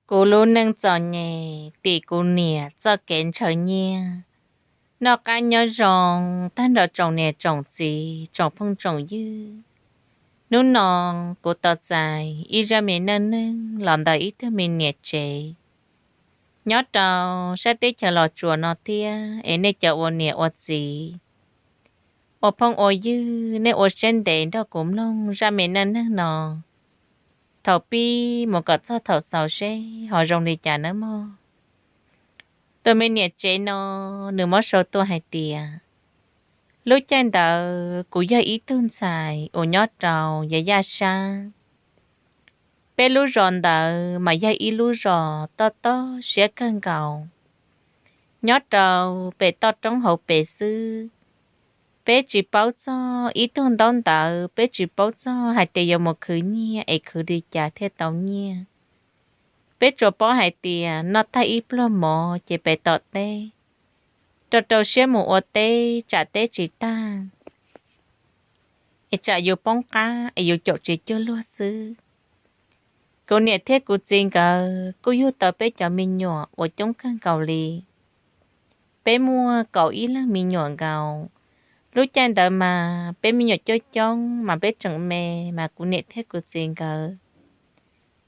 Kuv lub neej txom nyem tim kuv niam txoj kev ntshaw nyiaj. Noj qab nyob zoo tag nrho tsoom niam tsoom txiv tsoom phooj tsoom ywg. Hnub no kuv tau txais ib zaj me neej neeg los ntawm ib tug me niam tsev nyob rau sab teb chaws Los Tsuas no thiab es nej cov ua niam ua txiv, ua phooj ua ywg, nej ua siab ntev nrog kuv mloog zaj me neej neeg no thaum pib mus kom txog thaum xaus seb ho zoo li cas nawb mog. Tus me niam tsev no nws muab sau tuaj hais tias, lub caij ntawd kuv yog ib tug ntxhais uas nyob rau yav yaj sab. Peb lub zos ntawd mas yog ib lub zos toj toj siab kawg nkaus, nyob rau pem toj roob hauv pes xwb. Peb tsis paub txog ib tug ntaub ntawv, peb tsis paub txog hais tias yuav mus khwv nyiaj es khwv li cas thiaj tau nyiaj. Peb tsuas paub hais tias noj tag ib pluag mov ces pem tom teb, rau rau siab mus ua teb tsam teb tsis tag es tsam yus poob qab es yus caum tsis cuag luag xwb. Kuv niam thiab kuv txiv nkawd kuj yug tau peb cov me nyuam uas coob kawg nkaus li. Peb muaj kaum ib leeg me nyuam nkaus. Lub caij ntawd mas peb me nyuam coob coob mas peb tseem me, mas kuv niam thiab kuv txiv nkawd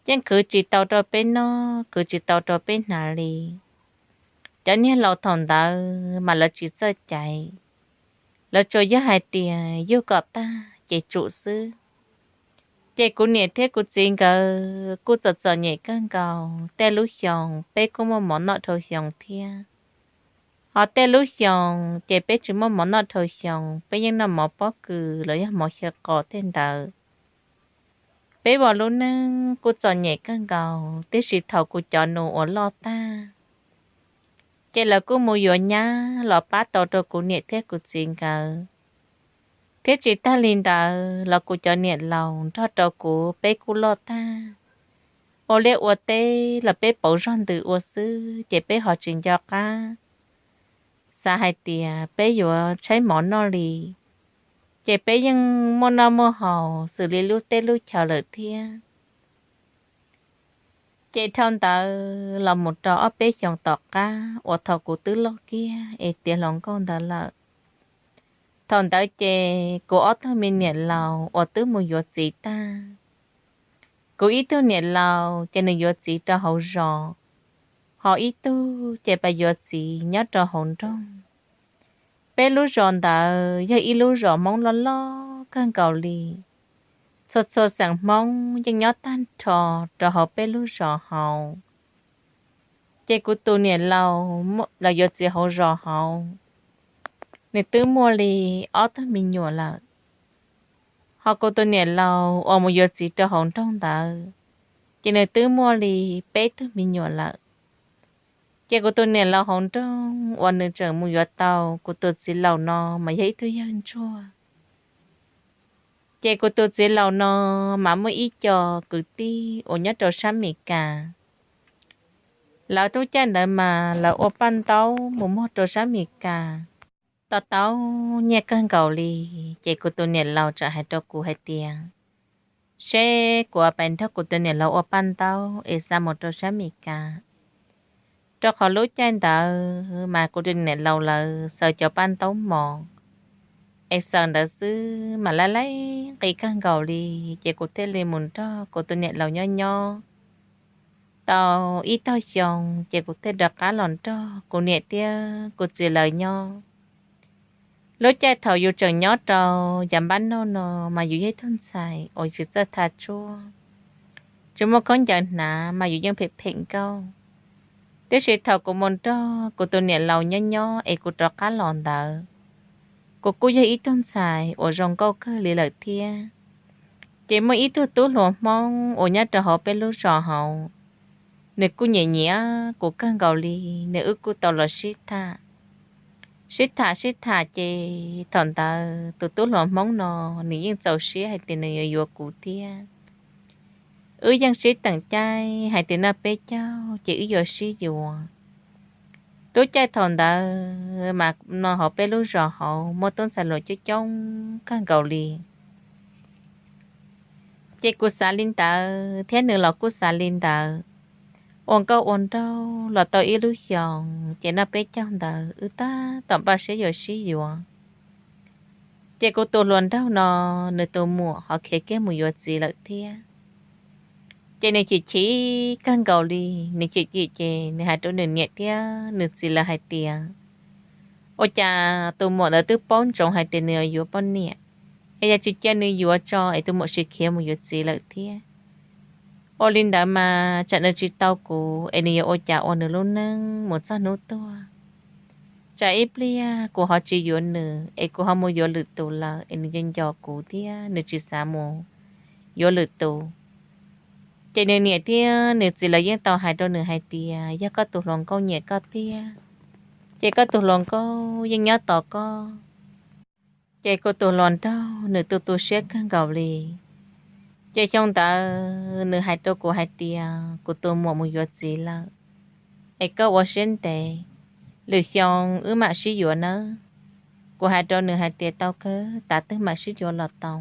yeej khwv tsis tau rau peb noj, khwv tsis tau rau peb hnav li. Cov niag laus thaum ntawd mas lawv tsis txawj caiv, lawv tsuas yog hais tias yug kom tag ces tsum xwb. Ces kuv niam thiab kuv txiv nkawd kuj txom txom nyem kawg nkaus, tej lub xyoo peb kuj muaj mov noj dhau xyoo thiab. Ho tej lub xyoo ces peb tsis muaj mov noj dhau xyoo, peb yeej noj mov pob kws los yog mov xyaw qos tej ntawd. Peb ua lub neej kuj txom nyem kawg nkaus, tiam sis thaum kuv cov nus uas loj tag, ces lawv kuj mus yuav nyab los pab tau rau kuv niam thiab kuv txiv nkawd. Thiab tsis tag li ntawd los kuv cov niam laus nrog rau kuv peb kuj loj tag, ua liaj ua teb los peb pauv zog ntws ua xwb ces peb ho tsis nco qab xav hais tias peb yuav tshaib mov noj li, ces peb yeej muaj noj muaj haus xws li lub teb lub chaw lawm thiab. Ces dhau ntawd los mus rau ob peb xyoos tom qab uas thaum kuv twb loj kiag es tiav hluas nkauj ntawd lawm, thaum ntawd ces kuv ob tug me niam laus uas twb mus yuav txiv tag. Kuv ib tug niam laus ces nws yuav txiv rau hauv zos, ho ib tug ces pas yuav txiv nyob rau hauv nroog. Peb lub zos ntawd yog ib lub zos Hmoob loj loj kawg nkaus li. Txhua txhua xeem Hmoob yeej nyob tag nrho rau hauv peb lub zos hauv. Ces kuv tus niam laus los yuav txiv hauv zos hauv, nws twb muaj li ob tug me nyuam lawm. Ho kuv tus niam laus uas mus yuav txiv rau hauv nroog ntawd, ces nws twb muaj li peb tug me nyuam lawm. Ces kuv tus niam laus hauv nroog uas nws tseem mus yuav tau kuv tus txiv laus no mas yog ib tug yawg ntsuag. Ces kuv tus txiv laus no mas muaj ib co kwv tij uas nyob rau sab Mes Kas, lawv tub caij ntawd mas lawv ua paj ntaub mus muag rau sab Mes Kas, tau tau nyiaj kawg nkaus li. Ces kuv tus niam laus txawm hais rau kuv hais tias, seb kuv pais nrog kuv tus niam laus ua paj ntaub es xa mus rau sab Mes Kas, rau qhov lub caij ntawd mas kuv tus niam laus lawv xaws cov paj ntaub mos, es xaws ntawd xwb mas laib laib nqi kawg nkaus li. Ces kuv thiaj li mus nrog kuv tus niam laus nyob nyob tau ib tog xyoo, ces kuv thiaj rov qab los nrog kuv niam thiab kuv txiv lawv nyob. Lub caij thaum yus tseem nyob rau yav npab noj no mas yus yog ib tug ntxhais uas tsis txawj tha tshuaj, tsis muaj khaub ncaws hnav mas yus yeej phem phem nkauj. Tiam sis thaum kuv mus nrog kuv tus niam laus nyob nyob es kuv rov qab los ntawd, kuv kuj yog ib tug ntxhais uas zoo nkauj kawg li lawm thiab. Ces muaj ib tug tub hluas Hmoob uas nyob rau hauv peb lub zos hauv, nws kuj nyiam nyiam kuv kawg nkaus li, nws wb kuj tau los sib tham. Sib tham sib tham ces thaum ntawd tus tub hluas Hmoob no nws yeej txaus siab hais tias nws yuav yuav kuv thiab. Wb yeej sib teem caij hais tias noj peb caug ces wb yuav sib yuav. Lub caij thaum ntawd mas no hauv peb lub zos hauv muaj tub ntxhais hluas coob coob kawg nkaus li. Ces kuv xav li ntawd thiab nws los kuj xav li ntawd. ua nkauj ua nraug los tau ib lub xyoos ces noj peb caug ntawd wb tab tom npaj siab yuav sib yuav. Ces kuv tus hluas nraug no, nws tus muam ho khiav kiag mus yuav txiv lawm thiab. Ces nws chim chim kawg nkaus li, nws chim chim ces nws hais rau nws niam thiab nws txiv lawv hais tias, ua cas tus muam ntawd twb paub ntsoov hais tias nws yuav poj niam, es yog tsis cia nws yuav tso es tus muam sim khiav mus yuav txiv lawm thiab. Ua li ntawd mas tsam nws tsis tau kuv es nws yuav ua cas ua nws lub neej mus txog hnub tuag. Tsam ib pliag kuv ho tsis yuav nws es kuv ho mus yuav lwm tus lawm es nws nco nco kuv thiab nws tsis xav mus yuav lwm tus. Ces nws niam thiab nws txiv lawv yeej tau hais rau nws hais tias yog koj tus hluas nkauj nyiam koj tiag, ces koj tus hluas nkauj yeej nyob tos koj. Ces kuv tus hluas nraug nws tu tu siab kawg nkaus li. Ces xyoo ntawd nws hais rau kuv hais tias kuv tus muam mus yuav txiv lawm, es koj ua siab ntev, lwm xyoo wb mam sib yuav nawb. Kuv hais rau nws hais tias tau kawg, tav twg mam sib yuav los tau.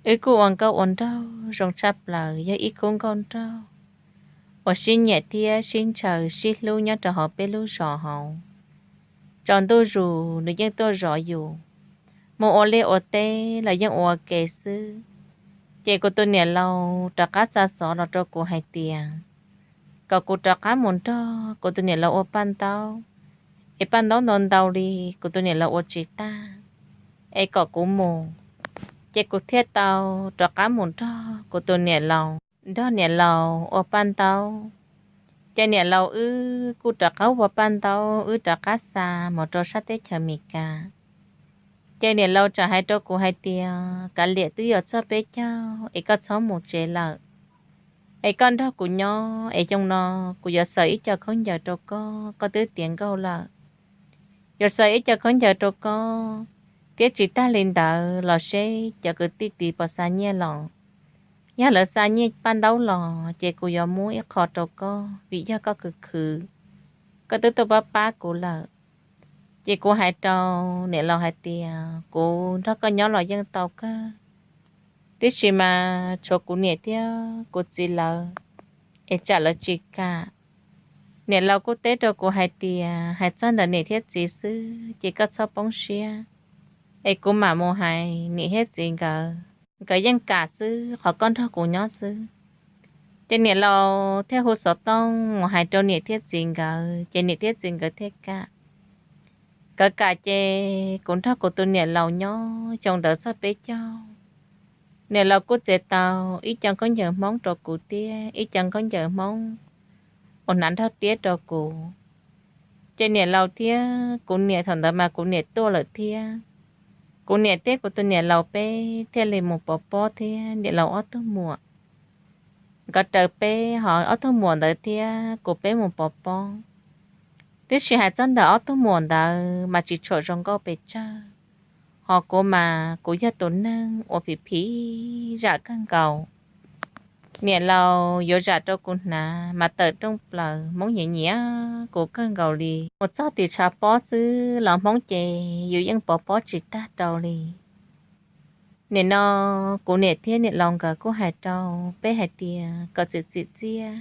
Wb kuj ua nkauj ua nraug zoo tshaj plaws, yog ib khub nkauj nraug uas sib nyiam thiab sib ntshaw sib hlub nyob rau hauv peb lub zos hauv. Tsaus ntuj zus nws yeej tuaj zov yus, mus ua liaj ua teb los yeej ua ke xwb. Ces kuv tus niam laus rov qab xa xov los rau kuv hais tias kom kuv rov qab mus nrog kuv tus niam laus ua paj ntaub, es paj ntaub ntau ntau li kuv tus niam laus ua tsis tag, es kom kuv mus. Ces kuv thiaj tau rov qab mus nrog kuv tus niam laus, nrog niam laus ua paj ntaub. Ces niam laus wb kuj rov qab ua paj ntaub, wb rov qab xa mus rau sab teb chaws Amelikas. Ces niam laus txawm hais rau kuv hais tias kav liam, twb yuav txog peb caug es koj txhob mus tsev lawm, es koj nrog kuv nyob es xyoo no kuv yuav xaws ib co khaub ncaws rau koj, koj twb tiav nkauj lawm. Yuav xaws ib co khaub ncaws rau koj, thiab tsis tag li ntawd los seb cov kwv tij tid puas xa nyiaj los. Yog lawv xa nyiaj paj ntaub los ces kuv yuav muab ib qho rau koj vim yog koj khwv khwv, koj twb tuaj pab pab kuv lawm. Ces kuv hais rau niam laus hais tias kuv nrog koj nyob los yeej tau kawg, tiam sis mas tshuav kuv niam thiab kuv txiv lawv, es tsam lawv tsis kam. Niam laus kuj teb rau kuv hais tias hais txog ntawm niam thiab txiv xwb ces koj txhob poob siab, es kuv mam mus hais niam thiab txiv nkawd, nkawd yeej kam xwb, qhov koj nrog kuv nyob xwb. Ces niam laus thiaj hu xov tooj mus hais rau niam thiab txiv nkawd, ces niam thiab txiv nkawd thiaj kam. Nkawd kam ces kuv nrog kuv tus niam laus nyob xyoo ntawd txog peb caug. Niam laus kuj txiav tau ib co khaub ncaws Hmoob rau kuv thiab ib co khaub ncaws Hmoob uas hnav nrog tiab rau kuv. Ces niam laus thiab kuv niam thaum ntawd mas kuv niam tuaj lawm thiab. Kuv niam thiab kuv tus niam laus peb thiaj li mus pov pob thiab niam laus ob tug muam. Nkawd raws peb ho ob tug muam ntawd thiab kuv peb mus pov pob. Tiam sis hais txog ntawm ob tug muam ntawd mas tsis tshua zoo nkauj pes tsawg, ho kuv mas kuv yog tus neeg uas phim phim zam kawg nkaus. Niam laus yuav zam rau kuv hnav mas tawm rooj plaws, Hmoob nyiam nyiam kuv kawg nkaus li. Mus txog tim tshav pob xwb los Hmoob ces yus yeej pov pob tsis tag rau li. Nim no kuv niam thiab niam laus nkawd kuj hais rau peb hais tias kom txim txim txiaj.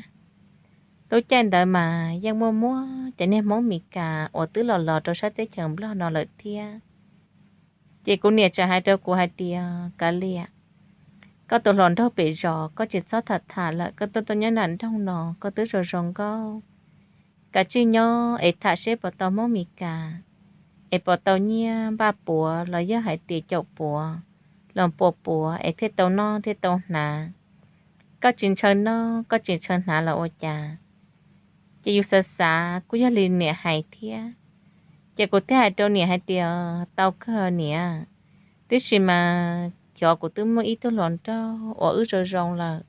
Lub caij ntawd mas yeej muaj muaj cov niag Hmoob Mes Kas uas twb los los rau sab teb chaws Nplog no lawm thiab. Ces kuv niam tseem hais rau kuv hais tias, Kav liam, koj tus hluas nraug pem zos koj tsis txhob tham tham lawm, koj tuaj tuaj nyob nram nroog no koj twb zoo zoo nkauj. Kav tsij nyob es tham seb puas tau Hmoob Mes Kas, es puas tau nyiaj npaj puav los yog hais tias caum puav, los pua puav es thiaj tau noj thiaj tau hnav. Koj tsis ntshaw noj koj tsis ntshaw hnav los ua cas? Ces yus xav xav kuj yog li niam hais thiab. Ces kuv thiaj hais rau niam hais tias, Tau kawg niam, tiam sis mas xyov kuv twb muaj ib tug hluas nraug uas wb zoo zoo lawm,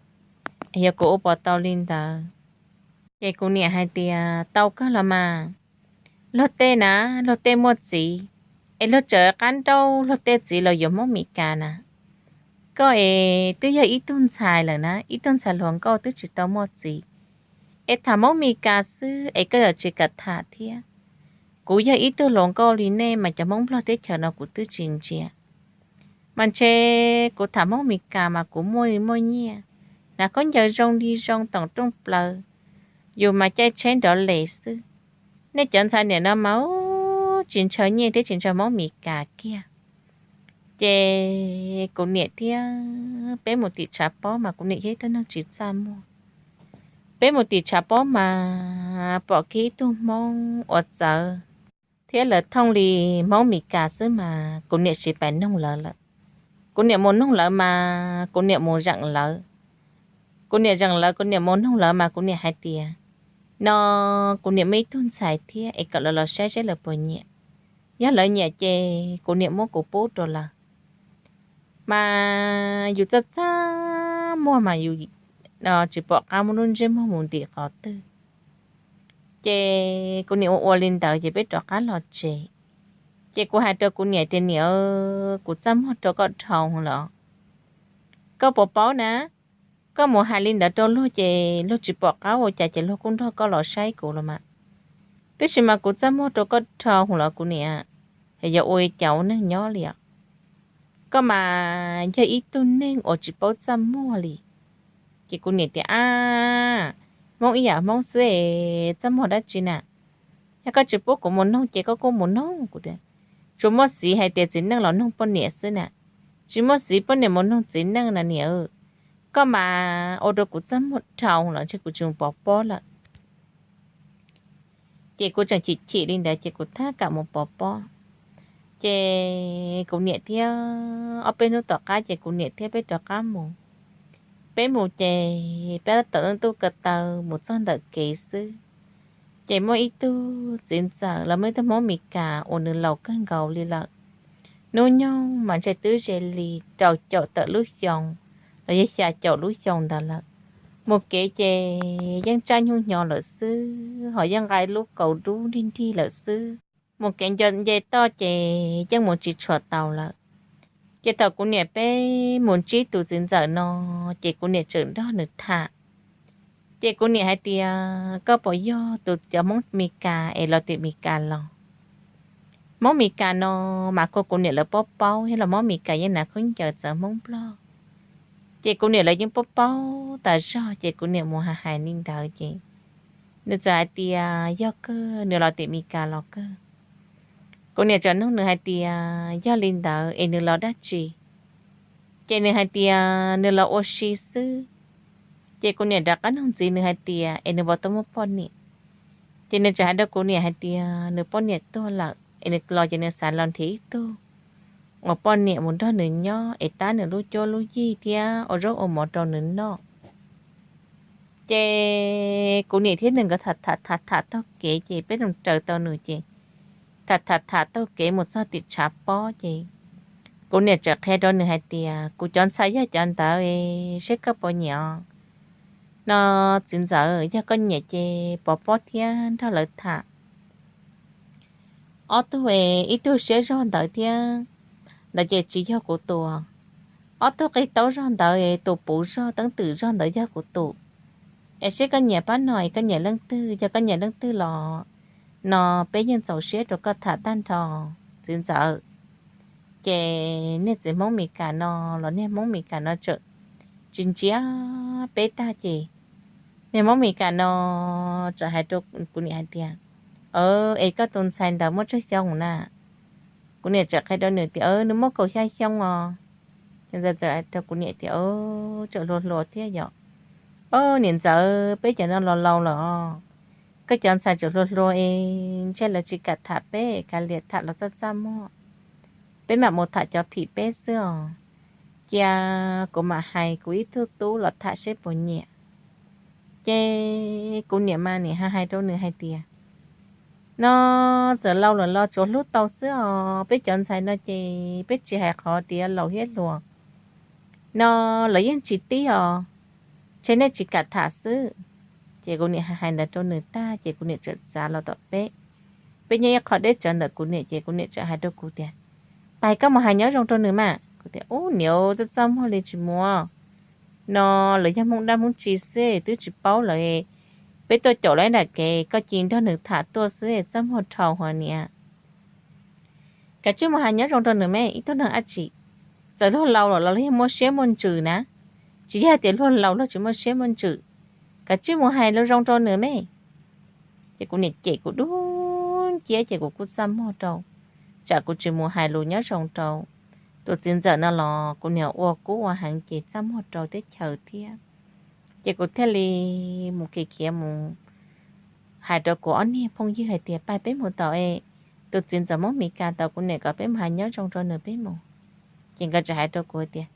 yog kuv ua puas tau li ntawd? Ces kuv niam hais tias, Tau kawg los mas, luag tej na, luag tej muaj txiv, es luag tseem qab nrauj luag tej txiv los yuav Hmoob Mes Kas na. Koj es twb yog ib tug ntxhais lawm na, ib tug ntxhais hluas nkauj twb tsis tau muaj txiv, es tham Hmoob Mes Kas xwb es koj yuav tsis kam tham thiab. Kuv yog ib tug hluas nkauj li nej mas cov Hmoob Nplog teb chaws no kuv twb tsis ntsia. Mas ntshe kuv tham Hmoob Mes Kas mas kuv muaj muaj nyiaj, hnav khaub ncaws zoo li zoo toom rooj plaws, yus mas caij tsheb nrov les xwb. Nej cov ntxhais niam no mas ub tsis ntshaw nyiaj thiab tsis ntshaw Hmoob Mes Kas kiag. Ces kuv niam thiab peb mus tim tshav pob mas kuv niam yog ib tug neeg tsis txaj muag. Peb mus tim tshav pob mas pom kiag ib tug Hmoob uas txawv thiab lawv thooj li Hmoob Mes Kas xwb mas kuv niam tsis pais noog lawv lawm. Kuv niam mus noog lawv mas kuv niam mus zeem lawv. Kuv niam zeem lawv, kuv niam mus noog lawv mas kuv niam hais tias, no kuv niam muaj ib tug ntxhais thiab es kom lawv los saib seb lawv puas nyiam. Yog lawv nyiam ces kuv niam muab kuv pub rau lawv. Mas yus txaj txaj muag mas yus tsis pom qab muab lub ntsej muag mus ntim qhov twg. Ces kuv niam ua ua li ntawd ces peb rov qab los tsev. Ces kuv hais rau kuv niam tias, niam, kuv txaj muag rau koj dhau lawm. Koj puas paub na, koj mus hais li ntawd rau luag ces luag tsis pom qab ua cas ces luag kuj nrog koj los saib kuv los mas. Tab sis mas kuv txaj muag rau koj dhau lawm kuv niam, yog ua li cas ua neeg nyob li os. Koj mas yog ib tug neeg uas tsis paub txaj muag li. Ces kuv niam tias, ab, Hmoob ib yam Hmoob xwb es txaj muag dab tsi na? Yog koj tsis pub kuv mus noog ces koj kuj mus noog. Kuv tias, tsuas muaj xiv hais tias txiv neej los noog poj niam xwb na, tsis muaj xiv poj niam mus noog txiv neej na niam. Koj mas ua rau kuv txaj muag dhau lawm ntshe kuv tsis mus pov pob lawm. Ces kuv tseem chim chim li ntawd ces kuv thab kam mus pov pob. Ces kuv niam thiab, ob peb hnub tom qab ces kuv niam thiab peb rov qab mus. Peb mus ces peb tab tom leej tub ko taw mus txog ntawm kev xwb, ces muaj ib tug txiv ntxawm los muaj ib tug Hmoob Mes Kas uas nws laus kawg nkaus li lawm. Hnub nyoog mas ntshe twb ze li rau caum tawm lub xyoo los yog xya caum lub xyoo ntawd lawm. Mus kev ces yeej tsaj nyuj nyo lawm xwb, ho yeej nqa lub kaus dub nrig nrig lawm xwb. Mus kev nce toj ces yeej mus tsis tshua tau lawm. Ces thaum kuv niam peb mus ntsib tus txiv ntxawm no, ces kuv niam tseem nrog nws tham. Ces kuv niam hais tias, koj puas yog tus cov Hmoob Mes Kas es los tim Mes Kas los? Hmoob Mes Kas no mas kuv, kuv niam lawv paub paub thiab los Hmoob Mes Kas yeej hnav khaub ncaws txawv Hmoob Nplog. Ces kuv niam lawv yeej paub paub tas zog ces kuv niam mus hais hais li ntawd ces nws txawm hais tias yog kawg, nws los tim Mes Kas los kawg. Kuv niam txawm nug nws hais tias yog li ntawd es nws los dab tsi? Ces nws hais tias nws los ua si xwb. Ces kuv niam rov qab nug ntxiv nws hais tias es nws puas tau muaj poj niam? Ces nws txawm hais rau kuv niam hais tias nws poj niam tuag lawm es nws los ces nws xav los nrhiav ib tug uas poj niam mus nrog nws nyob es tab nws lub cuab lub yig thiab ua zaub ua mov rau nws noj. Ces kuv niam thiab nws nkawd tham tham tham tham taug kev ces peb raws tau nws ces tham tham tham taug kev mus txog tim tshav pob ces kuv niam txawm qhia rau nws hais tias kuv cov ntxhais yog cov ntawd es seb koj puas nyiam os. No txiv ntxawm, yog koj nyiam ces pov pob thiab nrog lawv tham. Ob tug es ib tug siab zog ntawd thiab ntawd ces tsis yog kuv tus. Ob tug qig taub zog ntawd es tus puv zog teeb twm zog ntawd yog kuv tus. Es seb koj nyiam pab no es koj nyiam leej twg, yog koj nyiam leej twg los no peb yeej txaus siab rau koj tham tag nrho txiv ntxawm. Ces niag txiv Hmoob Mes Kas no los niag Hmoob Mes Kas no txawm tsis ntsia peb tag ces niag Hmoob Mes Kas no txawm hais rau kuv niam hais tias, es koj tus ntxhais ntawd muaj tsawg xyoo na? Kuv niam txawm qhia rau nws tias nws muaj kaum xya xyoo os. Ces ntxawm txawm hais rau kuv niam tias, tseem hluas hluas thiab yom. Au niam ntxawm, peb cov no los laus lawm os. Koj cov ntxhais tseem hluas hluas es ntshe lawv tsis kam tham peb, kav liam tham los txaj txaj muag. Peb mam mus tham cov phim peb xwb os. Cia kuv mam hais kuv ib tug tub los tham seb puas nyiam. Ces kuv niam mas nim hais hais rau nws hais tias, no txawm laus lawm los tsuas hlub tau xwb os, peb cov ntxhais no ces peb tsis hais qhov tias laus thiab hluas no, lawv yeej tsis tib os, ntshe nej tsis kam tham xwb. Ces kuv niam hais hais ntawd rau nws tag ces kuv niam txawm txav los tom peb. Peb nyob ib qho deb tsawv ntawm kuv niam ces kuv niam txawm hais rau kuv tias, pais koj mus hais nyob zoo rau nws mas. Kuv tias, ub niam, txaj txaj muag li tsis mus. No lawv yog Hmoob dab Hmoob tsi xwb twb tsis paub lawv, peb tuaj caum lawv nram kev koj cia nrog nws tham tuaj xwb txaj muag dhau hos niam. Kav tsij mus hais nyob zoo rau nws mas ib tug neeg dab tsi, txawm luag laus los los luag yeej muaj siab muaj ntsws na. Tsis yog tias luag laus luag tsis muaj siab muaj ntsws, Kav tsij mus hais lus zoo rau nws me. Ces kuv niam cem kuv dub nciab ces kuv kuj txaj muag rau, tsam kuv tsis mus hais lus nyob zoo rau tus txiv ntxawm no los kuv niam ua kub ua heev ces txaj muag rau teb chaws thiab. Ces kuv thiaj li mus khiav khiav mus hais rau kuv ob niag phooj ywg hais tias, Pab peb mus tau es, tus txiv ntxawm Hmoob Mes Kas tau kuv niam kom peb mus hais nyob zoo rau nws peb mus. Ces nkawd txawm hais rau kuv tias,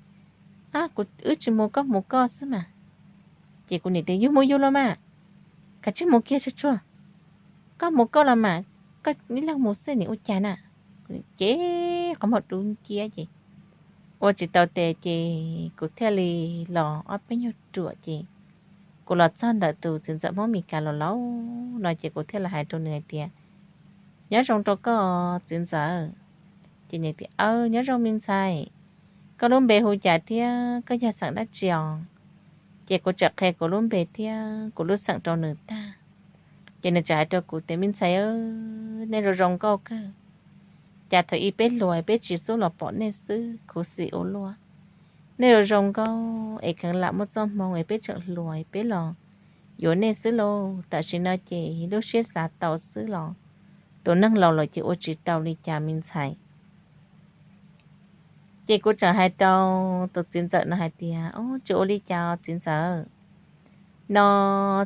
Ab, kuv wb tsis mus, koj mus koj xwb mas. Ces kuv niam tias, Yus mus yus los mas, kav tsij mus kiag tsuag tsuag, koj mus koj los mas, koj ib leeg mus xwb nim ua cas na. Ces qhov muag dub nciab ces ua tsis tau tes ces kuv thiaj li los ob peb nyuag ruam ces kuv los txog ntawm tus txiv ntxawm Hmoob Mes Kas los laus no ces kuv thiaj li hais rau nws hais tias, Nyob zoo rau koj txiv ntxawm. Ces nws tias, Aw, nyob zoo me ntxhais, koj lub npe hu cas thiab koj yog xeem dab tsi os? Ces kuv txawm qhia kuv lub npe thiab kuv lub xeem rau nws tag. Ces nws txawm hais rau kuv tias, Me ntxhais, nej zoo zoo nkauj kawg, cas thaum ub peb hluas peb tsis xub los pom nej xwb, khuv xim ua luaj. Nej zoo zoo nkauj es kheev lam muaj txoj hmoo es peb tseem hluas peb los yuav nej xwb lauj. Tam sim no ces lub siab xav tau xwb los tus neeg laus lawm ces ua tsis tau li cas me ntxhais. Ces kuv txawm hais rau tus txiv ntxawm no hais tias, Tsis ua li cas txiv ntxawm, no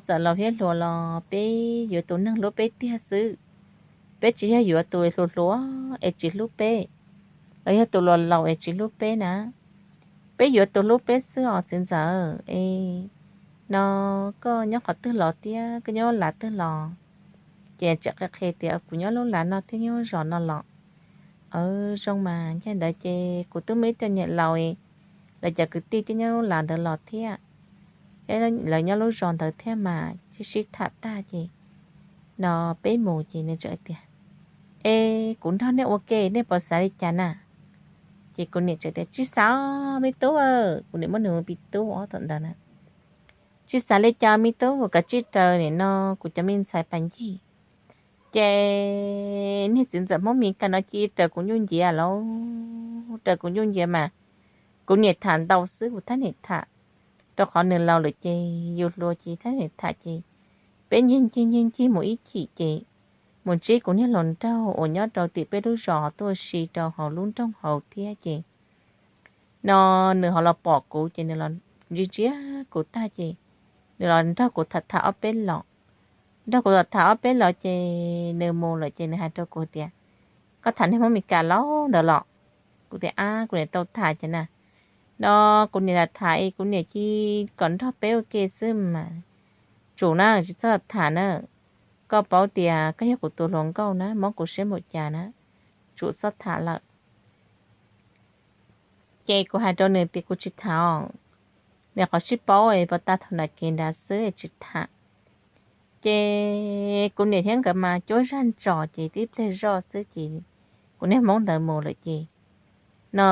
txawm laus thiab hluas los peb yuav tus neeg hlub peb tiag xwb. Peb tsis yog yuav tus hluas hluas es tsis hlub peb, los yog tus laus laus es tsis hlub peb na. Peb yuav tus hlub peb xwb os txiv ntxawm. Es no koj nyob qhov twg los thiab koj nyob lub lav twg los? Ces txawm qhia qhia tias, Kuv nyob lub lav no thiab nyob zos no los. Aw, zoo mas, ntawd ces kuv twb muaj ib tug niam laus, lawv cov kwv tij twb nyob lub lav ntawd los thiab, lawv nyob lub zos ntawd thiab mas, sib sib tham tag ces no peb mus. Ces nws txawm tias, Es kuv nrog nej ua ke nej puas xav li cas na? Ces kuv niam txawm tias, Tsis xav me tub. Kuv niam muab nws hu ua me tub thaum ntawd na. Tsis xav li cas me tub, kav tsij raws nim no kuv cov me ntxhais pas ncig. Ces niag txiv ntxawm Hmoob Mes Kas no cia li raws kuv nyuj nciab lauj, raws kuv nyuj nciab mas kuv niam tham ntau xwb kuv thiaj niam tham, rau qhov nws laus lawm ces yus hluas ces thiaj niam tham ces peb ncig ncig ncig ncig mus ib chim ces mus ntsib kuv niag hluas nraug uas nyob rau tim peb lub zos tuaj si rau hauv lub nroog hauv thiab ces no nws ho los pom kuv ces nws los ntsia ntsia kuv tag ces nws los nrog kuv tham tham ob peb los. Nrog kuv tham tham ob peb los ces nws mus lawm ces nws hais rau kuv tias, Koj tham niag Hmoob Mes Kas laus ntawd los? Kuv tias, Ab, kuv niam tau tham ces na. No kuv niam lam tham es kuv niam cia li kom nrog peb ua ke xwb mas, tsum na, tsis txhob tham na. Koj paub tias koj yog kuv tus hluas nkauj na, mob kuv siab npaum cas na, tsum txhob tham lawm. Ces kuv hais rau nws tias, Kuv tsis tham os. Nws qhov sib paub es pas tas thaum nram kev nrad xwb es tsis tham. Ces kuv niam thiab nkawd mas cuab zaj ntsos ces tib pliag zoj xwb ces kuv niag Hmoob ntawd mus lawm ces no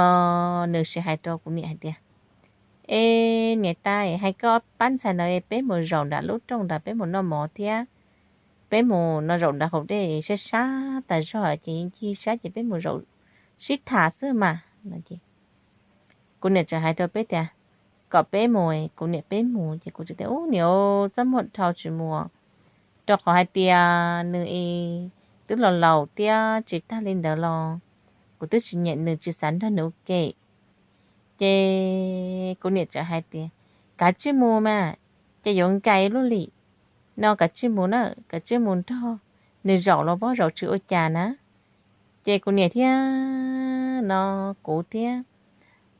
nws sis hais rau kuv niam hais tias, Es niam tais, hais koj pab ntxhais ntawd peb mus zaum nram lub rooj nrad peb mus noj mov thiab, peb mus no zaum nrad hauv dej sab sab tas zog ces ncig sab ces peb mus zaum sib tham xwb mas. Kuv niam txawm hais rau peb tias, Kom peb mus, kuv niam peb mus ces kuv txawm tias, Ub niam, txaj muag dhau tsis mus, rau qhov hais tias nws twb los laus thiab tsis tag li ntawd los kuv twb tsis nyiam nws tsis xav nrog nws ua ke. Ces kuv niam txawm hais tias, Kav tsij mus mas, ces yuav nkais luaj li. No kav tsij mus na, kav tsij mus nrog nws zaum los pob zaum tsis ua cas na. Ces kuv niam thiab no kuv thiab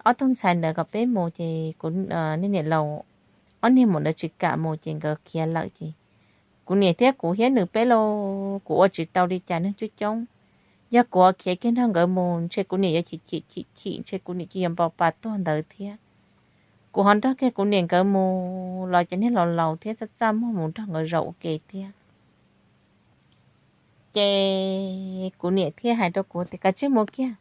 ob tug ntxhais ntawd kom peb mus ces kuv niag niam laus ob niag maum ntawd tsis kam mus ces nkawd khiav lawm ces kuv niam thiab kuv thiab nws peb los kuv ua tsis tau li cas neeg coob coob. Yog kuv ho khiav kiag nrog nkawd mus ntshe kuv niam yuav chim chim chim chim ntshe kuv niam cia yuav npau pas tuag ntawd thiab. Kuv ho nrog kiag kuv niam nkawd mus los ces niag laus laus thiab txaj txaj muag mus nrog nkawd zaum ua ke thiab. Ces kuv niam thiaj hais rau kuv tias, Kav tsij mus kiag,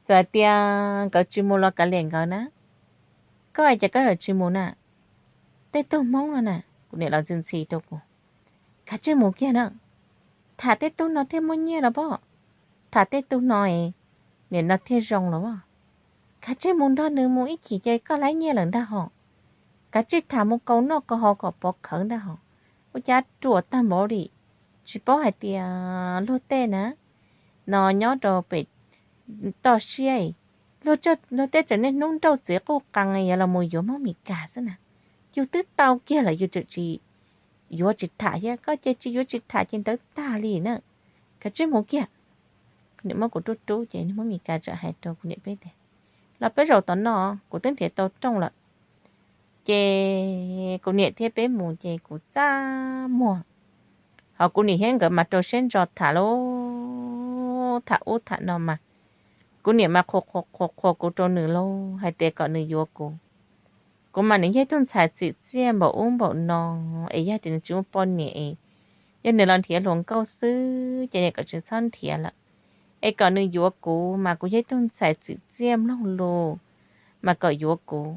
txawm tias nkawd tsis mus los kav liam nkawd na. Koj es cas koj yuav tsis mus na? Tej tug Hmoob no na. Kuv niam los ntxhi ntxhi rau kuv, Kav tsij mus kiag na, tham tej tug no thiaj muaj nyiaj los pob, tham tej tug no es nim no thiaj zoo los pob. Kav tsij mus nrog nws mus ib chim ces koj laib nyiaj lawm ntag hos. kav tsij tham mus kaus noj kaus haus kom pov khawv ntag hos. Ua cas ruam tag npaum li, tsis paub hais tias luag tej na, no nyob rau pem toj siab, luag tej tseem niaj hnub nrauj txiv quj qees yuav los mus yuav Hmoob Mes Kas xwb na. Yus twb tau kiag lawm yus tseem tsis yuav tsis tham thiab, koj ces tsis yuav tsis tham ces ntawd tag li na, kav tsij mus kiag. Kuv niam muab kuv rub rub ces niag Hmoob Mes Kas txawm hais rau kuv niam peb tias, los peb zaum tom no, kuv twb nrhiav tau rooj lawm. Ces kuv niam thiab peb mus ces kuv txaj muag, hos kuv niam thiab nkawd mas rau siab ntso tham lauj, tham ub tham no mas kuv niam mas qhuas qhuas qhuas kuv rau nws lauj, hais tias kom nws yuav kuv. Kuv mas nws yog ib tug ntxhais txim txiaj npaum ub npaum no, es yog tias nws tsis muaj poj niam es yog nws los nrhiav hluas nkauj xwb ces niam kom tsis txhob nrhiav lawm, es kom nws yuav kuv mas kuv yog ib tug ntxhais txim txiaj mloog lus, mas kom yuav kuv.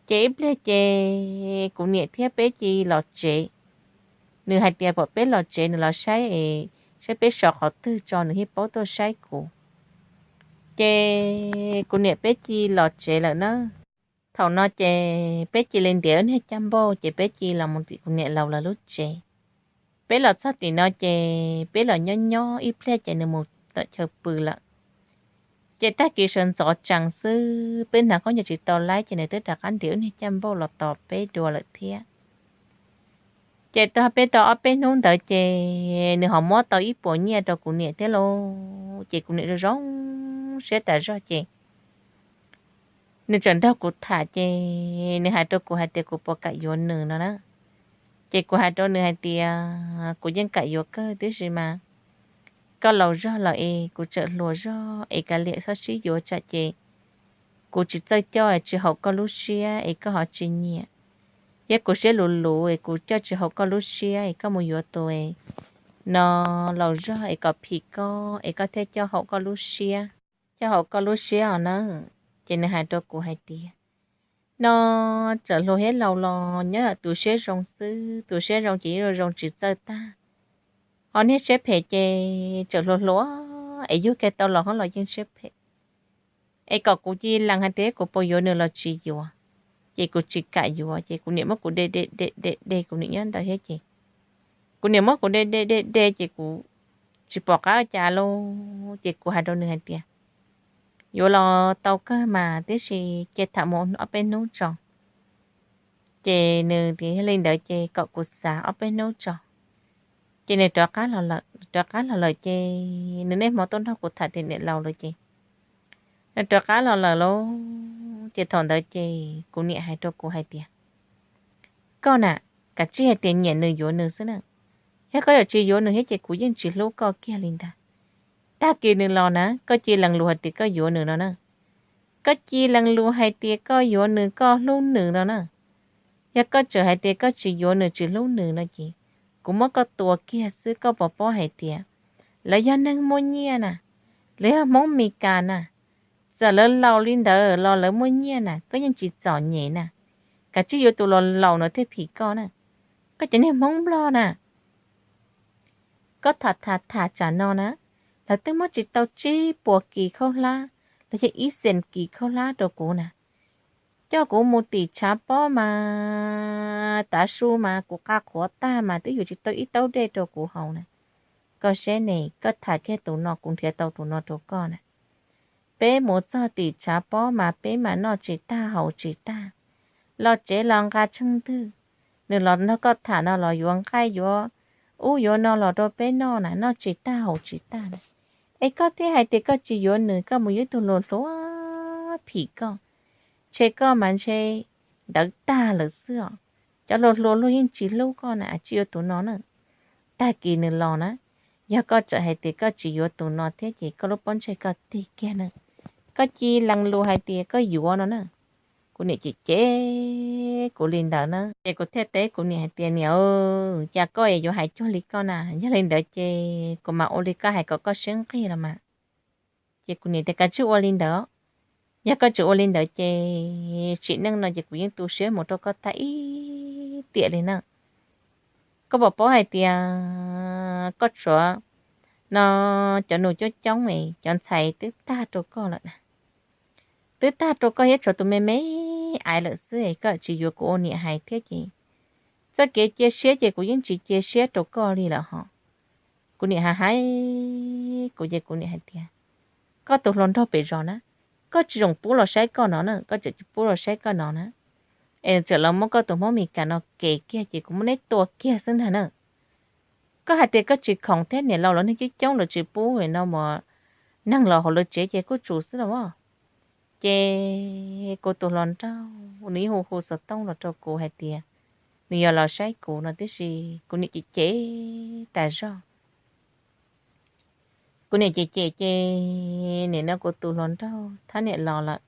Ces ib pliag ces kuv niam thiab peb cia li los tsev. Nws hais tias kom peb los tsev nws los saib es saib peb so qhov twg tso nws thiaj paub tuaj saib kuv. Ces kuv niam peb cia li los tsev lawm na. Thaum no ces peb cia li ntiav niag caj npauj ces peb cia li los mus tim kuv niam laus lawv lub tsev. Peb los txog tim no ces peb los nyob nyob ib pliag ces nws mus tawm chaw pw lawm. Ces tag kis sawv ntxov tsees xwb peb hnav khaub ncaws tsis tau laib ces nws twb rov qab ntiav niag caj npauj los tos peb dua lawm thiab. Ces tag peb tau ob peb hnub ntawd ces nws ho muab tau ib puas nyiaj rau kuv niam thiab lauj, ces kuv niam zoo siab tas zog ces nws tseem nrog kuv tham ces nws hais rau kuv hais tias kuv puas kam yuav nws no na. Ces kuv hais rau nws hais tias kuv yeej kam yuav kawg tib si mas koj laus zog lawm es kuv tseem hluas zog es kav liam txhob sib yuav tsam ces kuv tsis txawj coj tsis haum koj lub siab es koj ho tsis nyiam. Thiab kuv siab luv luv es kuv coj tsis haum koj lub siab es koj mus yuav tus no laus zog es kom phim koj es koj thiaj coj haum koj lub siab, coj haum koj lub siab os na. Ces nws hais rau kuv hais tias no txawm hluas thiab laus los nyob tus siab zoo xwb, tus siab zoo ces yeej zoo tsis txawj tag. Ho niag siab phem ces txawm hluas hluas es yug kiag tau los hoob los yeej siab phem. Es kom kuv cia li lees hais tias kuv puas yuav nws los tsis yuav, ces kuv tsis kam yuav ces kuv niam muab kuv de de de de de kuv niam nyob ntawd thiab ces kuv niam muab kuv de de de de ces kuv tsis pom qab ua cas lauj ces kuv hais rau nws hais tias yuav los tau kawg mas tib si, cia tham mus ob peb hnub tso. Ces nws tias yog li ntawd ces kom kuv xav ob peb hnub tso. Ces nws rov qab los lawm, rov qab los lawm ces nws niaj hmo tuaj nrog kuv tham tias niam laus lawm ces nws rov qab los lawm lauj. Ces thaum ntawd ces kuv niam hais rau kuv hais tias koj na, kav tsij hais tias nyiam nws yuav nws xwb na. Yog koj yuav tsis yuav nws thiab ces kuv yeej tsis hlub koj kiag li ntag. Tag kis nws los na koj cia li lees lus hais tias koj yuav nws no na. Koj cia li lees lus hais tias koj yuav nws koj hlub nws no na. Yog koj tseem hais tias koj tsis yuav nws tsis hlub nws no ces kuv muab koj tua kiag xwb, koj puas paub hais tias lawv yog neeg muaj nyiaj na, lawv yog Hmoob Mes Kas na. Txawm lawv laus li ntawd los lawv muaj nyiaj na, koj yeej tsis txom nyem na. Kav tsij yuav tus los laus no thiaj phim koj na. Koj cov niag Hmoob Nplog na, koj tham tham tham tsam no na, lawv twb muab tsis tau tsib puas kis khaub hlab, los yog ib xees kis khaub hlab rau kuv na. Coj kuv mus tim tshav pob mas tav su mas kuv qa qhuav tag mas twb yuav tsis tau ib taub dej rau kuv haus na. Koj saib ne, koj tham kiag tus no kuv nrhiav tau tus no rau koj na. Peb mus txog tim tshav pob mas peb mas noj tsis tag haus tsis tag. Los tsev los nqa tsheej ntwg, nws los nrog koj tham no los yuav nqaij yuav ub yuav no los rau peb noj na, noj tsis tag haus tsis tag na. Es koj thiaj hais tias koj tsis yuav nws, koj mus yuav ib tug hluas hluas phim koj, ntshe koj mas ntshe ntawd tag lawm xwb os. Cov hluas hluas luag yeej tsis hlub koj na, tsis yuav tus no na. Tag kis nws los na, yog koj txawm hais tias koj tsis yuav tus no thiab ces koj lub pob ntseg koj tig kiag na. Koj cia li lees lus hais tias koj yuav no na. Kuv niam cem cem kuv li ntawd na, ces kuv thiaj teb kuv niam hais tias niam, cas koj es yuav hais cuag li koj na, yog li ntawd ces kuv mam ua li koj hais kom koj siab nqig los mas. Ces kuv niam tias kav tsij ua li ntawd, yog koj tsis ua li ntawd ces sim neej no ces kuv yeej tu siab mus rau koj tag ib tiam li na. Koj puas paub hais tias koj tshuav no cov nus coob coob es cov ntxhais twb tag rau koj lawm na, twb tag rau koj thiab tshuav tus me me aiv lawm xwb es koj tsis yuav kuv ua niam hais thiab ces txoj kev cia siab ces kuv yeej tsis cia siab rau koj li lawm hos. Kuv niam hais hais kuv ces kuv niam hais tias, koj tus hluas nraug pem zos na, koj tsis txhob pub los saib koj no na, koj tseem tsis pub los saib koj no na, es tseem los muab koj tus Hmoob Mes Kas no kev kiag ces kuv muab neb tua kiag xwb ntag na. Koj hais tias koj tsis khoom thiab niam laus lawv neeg coob coob lawv tsis pub no mas neeg los hauv lawv tsev ces kuj tsum xwb los as. Ces kuv tus hluas nraug nws yeej hu hu xov tooj los rau kuv hais tias nws yog los saib kuv no tib si, kuv niam cem cem tas zog. Kuv niam cem cem ces nim no kuv tus hluas nraug thab niam los lawm,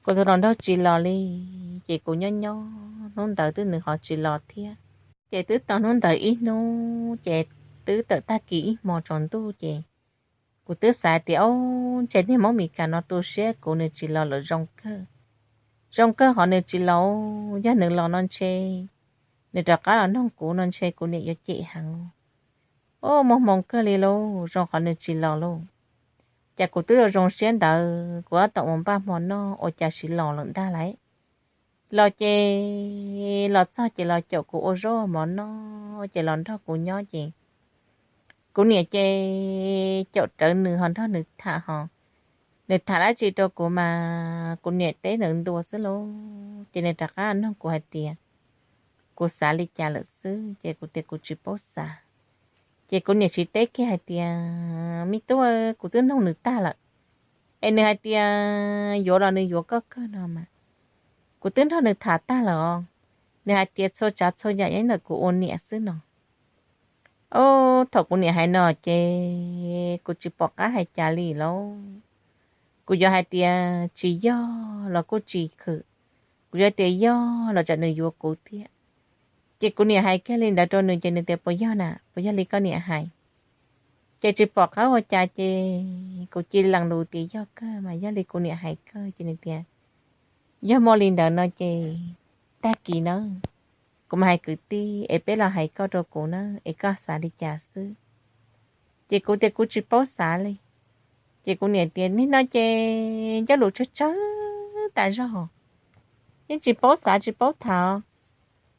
kuv tus hluas nraug tsis los li, ces kuv nyob nyob hnub ntawd twb nws ho tsis los thiab. Ces twb tau hnub ntawd ib hnub ces twb tawm tag kis ib hmo tsaus ntuj ces kuv twb xav tias, o, ntshe niag Hmoob Mes Kas no tu siab kuv nws tsis los lawm zoo kawg. Zoo kawg qhov nws tsis los, yog nws los no ntshe nws rov qab los noog kuv no ntshe kuv niam yuav cem heev. O, muaj hmoo kawg li lauj, zoo qhov nws tsis los lauj. Ces kuv twb zoo zoo siab ntawd kuv tab tom mus npaj hmo noj ua cas siv los lawm ntag lauj. Los ces los txog ces los caum kuv ua zaub mov noj ces los nrog kuv nyob ces kuv niam ces caum rawv nws ho nrog nws tham ho, nws tham dab tsi rau kuv mas kuv niam teb ntawd ntua xwb lauj. Ces nws rov qab nug kuv hais tias kuv xav li cas lawm xwb ces kuv tias kuv tsis paub xav. Ces kuv niam tsis teb kiag hais tias, me tub, kuv twb nug nws tag lawm, es nws hais tias yuav los nws yuav koj kawg no mas. Kuv twb nrog nws tham tag lawm os, nws hais tias txhua tsav txhua yam yog ntawm kuv ua niam xwb no. O, thaum kuv niam hais no ces kuv tsis pom qab hais cas li lauj. Kuv yuav hais tias tsis yog los kuj tsis khwm, kuv yuav tias yog los tsam nws yuav kuv thiab. Ces kuv niam hais kiag li ntawd rau nws ces nws tias puas yog na, puas yog li koj niam hais? Ces tsis pom qab ua cas ces kuv cia li lees lus tias yog kawg mas, yog li kuv niam hais kawg ces nws tias yog muaj li ntawd no ces tag kis na kuv mam hais kwv tij es peb los hais koj rau kuv na es koj xav li cas xwb. Ces kuv tias kuv tsis paub xav li. Ces kuv niam tias nim no ces ncauj lus tsawg tsawg tas zog, yeej tsis paub xav tsis paub tham.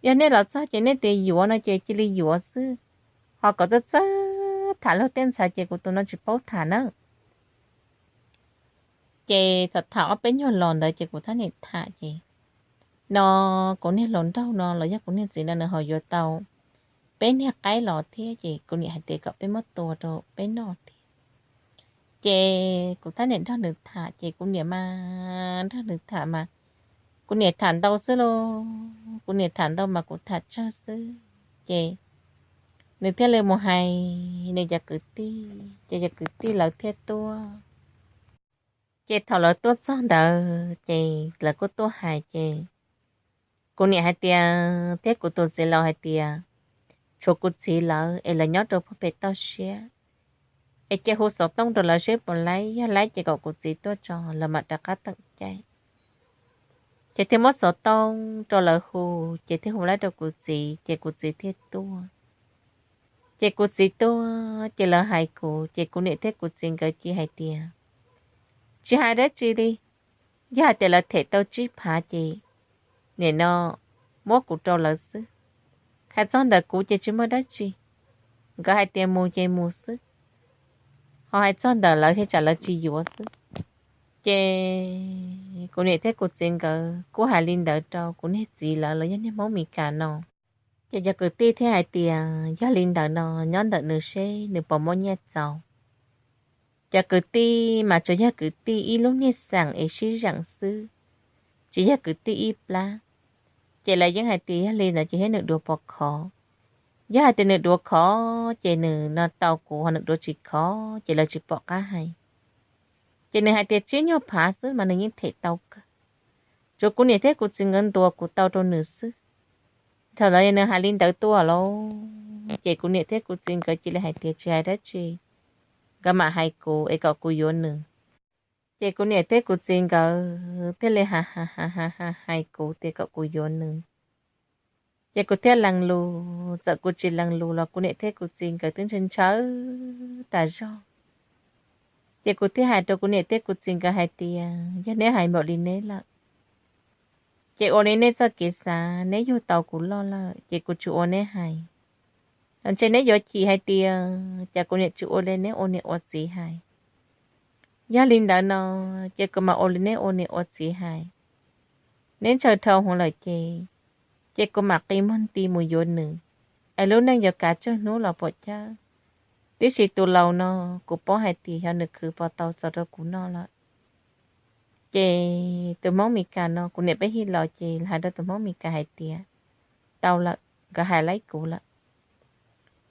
Yog nej los txog ces nej tias yuav no ces cia li yuav xwb, ho kom txawj txawj tham luag tej ntxhais ces kuv tus no tsis paub tham na. Ces tham tham ob peb nyuag los ntawd ces kuv thab niam tham ces no kuv niag hluas nraug no los yog kuv niag txiv no nws ho yuav tau peb niag qaib los thiab ces kuv niam hais tias kom peb muab tua rau peb noj thiab. Ces kuv thab niam nrog nws tham ces kuv niam mas nrog nws tham mas kuv niam tham ntau xwb lauj, kuv niam tham ntau mas kuv tham tsawg xwb. Ces nws thiaj li mus hais nws cov kwv tij ces cov kwv tij lawv thiaj tuaj. Ces thaum lawv tuaj txog ntawd ces lawv kuj tuaj hais ces kuv niam hais tias thiab kuv tus txiv laus hais tias tshuav kuv txiv lawv es lawv nyob rau puag pem toj siab, es cia hu xov tooj rau lawv seb puas laib, yog laib ces kom kuv txiv tuaj tso lawv mam rov qab teem caij. Ces thiaj muab xov tooj rau lawv hu, ces thiaj hu laib rau kuv txiv ces kuv txiv thiaj tuaj. Ces kuv txiv tuaj ces lawv hais kuv ces kuv niam thiab kuv txiv nkawd cia hais tias tsis hais dab tsi li, yog hais tias lawv them tau tsib phav ces nim no muab kuv rau lawv xwb. Hais txog ntawm kuv ces tsis muaj dab tsi, nkawd hais tias mus ces mus xwb, ho hais txog ntawm lawv thiaj tsam lawv tsis yuav xwb. Ces kuv niam thiab kuv txiv nkawd kuj hais li ntawd rau kuv niag txiv lawv los yog niag Hmoob Mes Kas no. Ces cov kwv tij thiaj hais tias yog li ntawd no nyob ntawm nws seb nws puas muaj nyiaj txaus. Cov kwv tij mas tsuas yog kwv tij ib lub niag xeem es sib zeem xwb, tsis yog kwv tij ib plab. Ces lawv yeej hais tias yog li ntawd ces thiab nws duav puas khov. Yog hais tias nws duav khov ces nws no tau kuv, ho nws duav tsis khov ces lawv tsis pom qab hais. Ces nws hais tias tsib nyuag phav xwb mas nws yeej them tau kawg. Tsuav kuv niam thiab kuv txiv nkawd ntuas kuv tau rau nws xwb. Thaum ntawd nws hais li ntawd tuaj lauj, ces kuv niam thiab kuv txiv nkawd cia li hais tias tsis hais dab tsi, nkawd mam hais kuv es kom kuv yuav nws. Ces kuv niam thiab kuv txiv nkawd thiaj li hais hais kuv tias kom kuv yuav nws. Ces kuv thiaj lees lus, txawm kuv tsis lees lus los kuv niam thiab kuv txiv nkawd twb ntshaw ntshaw tas zog. Ces kuv thiaj hais rau kuv niam thiab kuv txiv nkawd hais tias yog neb hais npaum li neb lawm, Ces ua li nej txoj kev xav, neb yug tau kuv loj lawm ces kuv tsis ua neb hais. Ntshe neb yuav chim hais tias cas kuv niam tsis ua li neb ua niam ua txiv hais. Yog li ntawd no ces kuv mam ua li neb ua niam ua txiv hais. Neb ntshaw dhau hwv lawm ces, ces kuv mam qi muag nti mus yuav nws, es lub neej yuav kav tsawg hnub los pom chawb. Tiam sis tus laus no, kuv paub hais tias xyov nws khwv puas tau txog rau kuv noj lawm. Ces tus Hmoob Mes Kas no, kuv niam peb hij los ces hais rau tus Hmoob Mes Kas hais tias tau lawm, nkawd hais laib kuv lawm.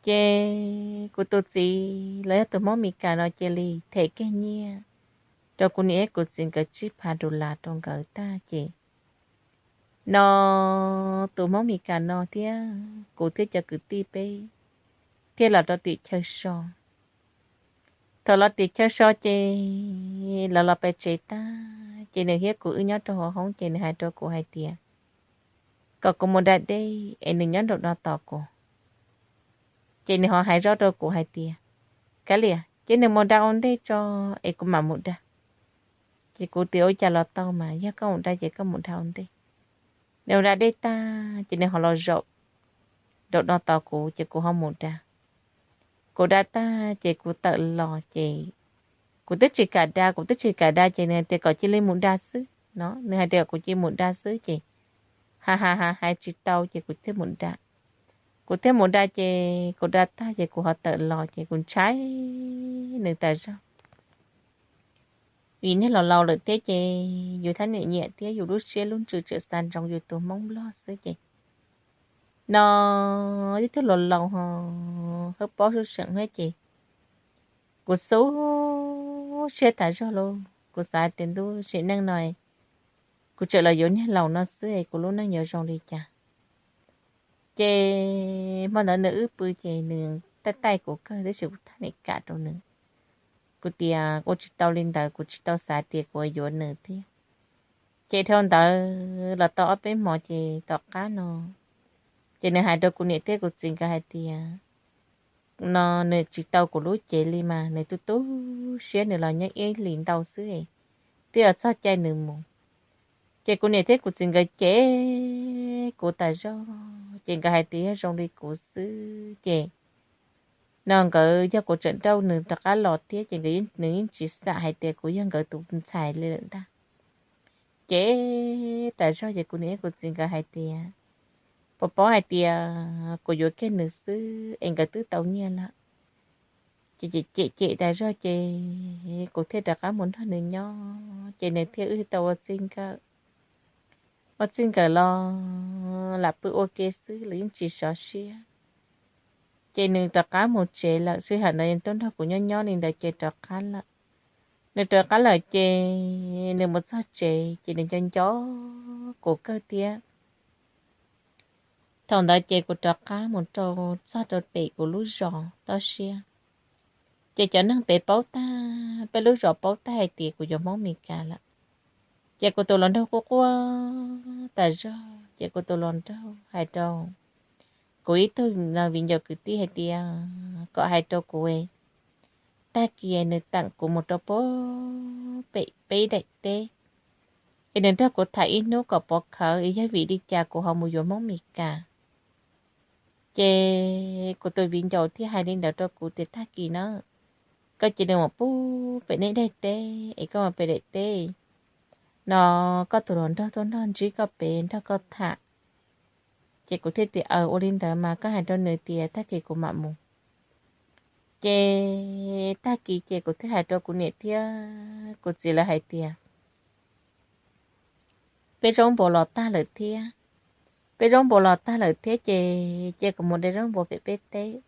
Ces kuv tus txiv los yog tus Hmoob Mes Kas no cia li them kiag nyiaj rau kuv niam thiab kuv txiv nkawd tsib phav dollar rau nkawd tag ces, no tus Hmoob Mes Kas no thiab kuv thiab cov kwv tij peb thiaj los rau tim chaw so. Thaum los tim chaw so ces lawv los pem tsev tag ces nws thiab kuv wb nyob rau hauv hoob ces nws hais rau kuv hais tias kom kuv mus da dej es nws nyob nraum no tos kuv. Ces nws ho hais zoj rau kuv hais tias, Kav liam, cia nws mus da ua ntej tso es kuv mam mus da. Ces kuv tias, Ua cas los tau mas, yog koj mus da ces koj mus da ua ntej. Nws mus da dej tag ces nws ho los zaum nraum no tos kuv ces kuv ho mus da. Kuv da tag ces kuv tawm los ces kuv twb tsis kam da, kuv twb tsis kam da ces nws hais tias kom cia li mus da xwb no, nws hais tias kom kuv cia li mus da xwb ces ha ha ha hais tsis tau ces kuv thiaj mus da. Kuv thiaj mus da ces kuv da tag ces kuv ho tawm los ces kuv ntshai nws tas zog. Vim niag laus laus lawm thiab ces yus thab niam nyiam thiab yus lub siab lub ntsws tseem xav ntsoov yus tus Hmoob Nplog xwb ces, no ib tug laus laus ho hawb paub sub seem thiab ces kuv xub siab tas zog lauj. Kuv xav tias ntuj sim neej no kuv tseem los yuav niag laus no xwb es kuv lub neej yuav zoo li cas. Ces hmo ntawd nws wb pw ces nws taij taij kuv kawg tab sis kuv thab niam kam rau nws. Kuv tias ua tsis tau li ntawd, kuv tsis tau xav tias kuv yuav nws thiab. Ces dhau ntawd los tau ob peb hmo ces tom qab no ces nws hais rau kuv niam thiab kuv txiv nkawd hais tias no nws tsis tau kuv lub cev li mas nws tu tu siab, nws los nyob ib hlis ntau xwb, twb yuav txog caij nws mus. Ces kuv niam thiab kuv txiv nkawd cem kuv tas zog ces nkawd hais tias yog zoo li kuv xwb ces no nkawd yog kuv tseem nrauj nws rov qab los thiab ces nkawd, nws yeej tsis xam hais tias kuv yog nkawd tus ntxhais li lawm ntag. Cem tas zog ces kuv niam thiab kuv txiv nkawd hais tias puas paub hais tias kuv yuav kiag nws xwb es nkawd twb tau nyiaj lawm. Ces cem cem tas zog ces kuv thiaj rov qab mus nrog nws nyob ces nws thiab wb tau ua txij nkawm. Ua txij nkawm los lam pw ua ke xwb, lawv yeej tsis sov siab. Ces nws rov qab mus tsev lawm, sij hawm ntawd tuaj nrog kuv nyob nyob li ntawd ces rov qab lawm. Nws rov qab lawm ces nws mus txog tsev ces nws nco nco kuv kawg thiab. Thaum ntawd ces kuv rov qab mus rau txog rau pem kuv lub zos Tob Siab. Ces cov neeg pem paub tag, peb lub zos paub tag hais tias kuv yuav Hmoob Mes Kas lawm. Ces kuv tus hluas nraug quaj quaj tas zog ces kuv tus hluas nraug hais rau kuv ib tug viv ncaus kwv tij hais tias kom hais rau kuv, tag kis nws teem kuv mus rau pem peb daim teb es nws nrog kuv tham ib hnub kom pov khawv es yog vim li cas kuv ho mus yuav Hmoob Mes Kas. Ces kuv tus viv ncaus thiaj hais li ntawd rau kuv tias tag kis na koj cia li mus pub pem nej daim teb es koj mus pem daim teb no koj tus hluas nraug tuaj nrog ntsib koj pem nrog koj tham. Ces kuv thiaj tias aws ua li ntawd mas koj hais rau nws tias tag kis kuv mam mus. Ces tag kis ces kuv thiaj hais rau kuv niam thiab kuv txiv lawv hais tias peb zaub npua los tag lawm thiab, peb zaub npua los tag lawm thiab ces cia kuv mus de zaub npua pem peb teb.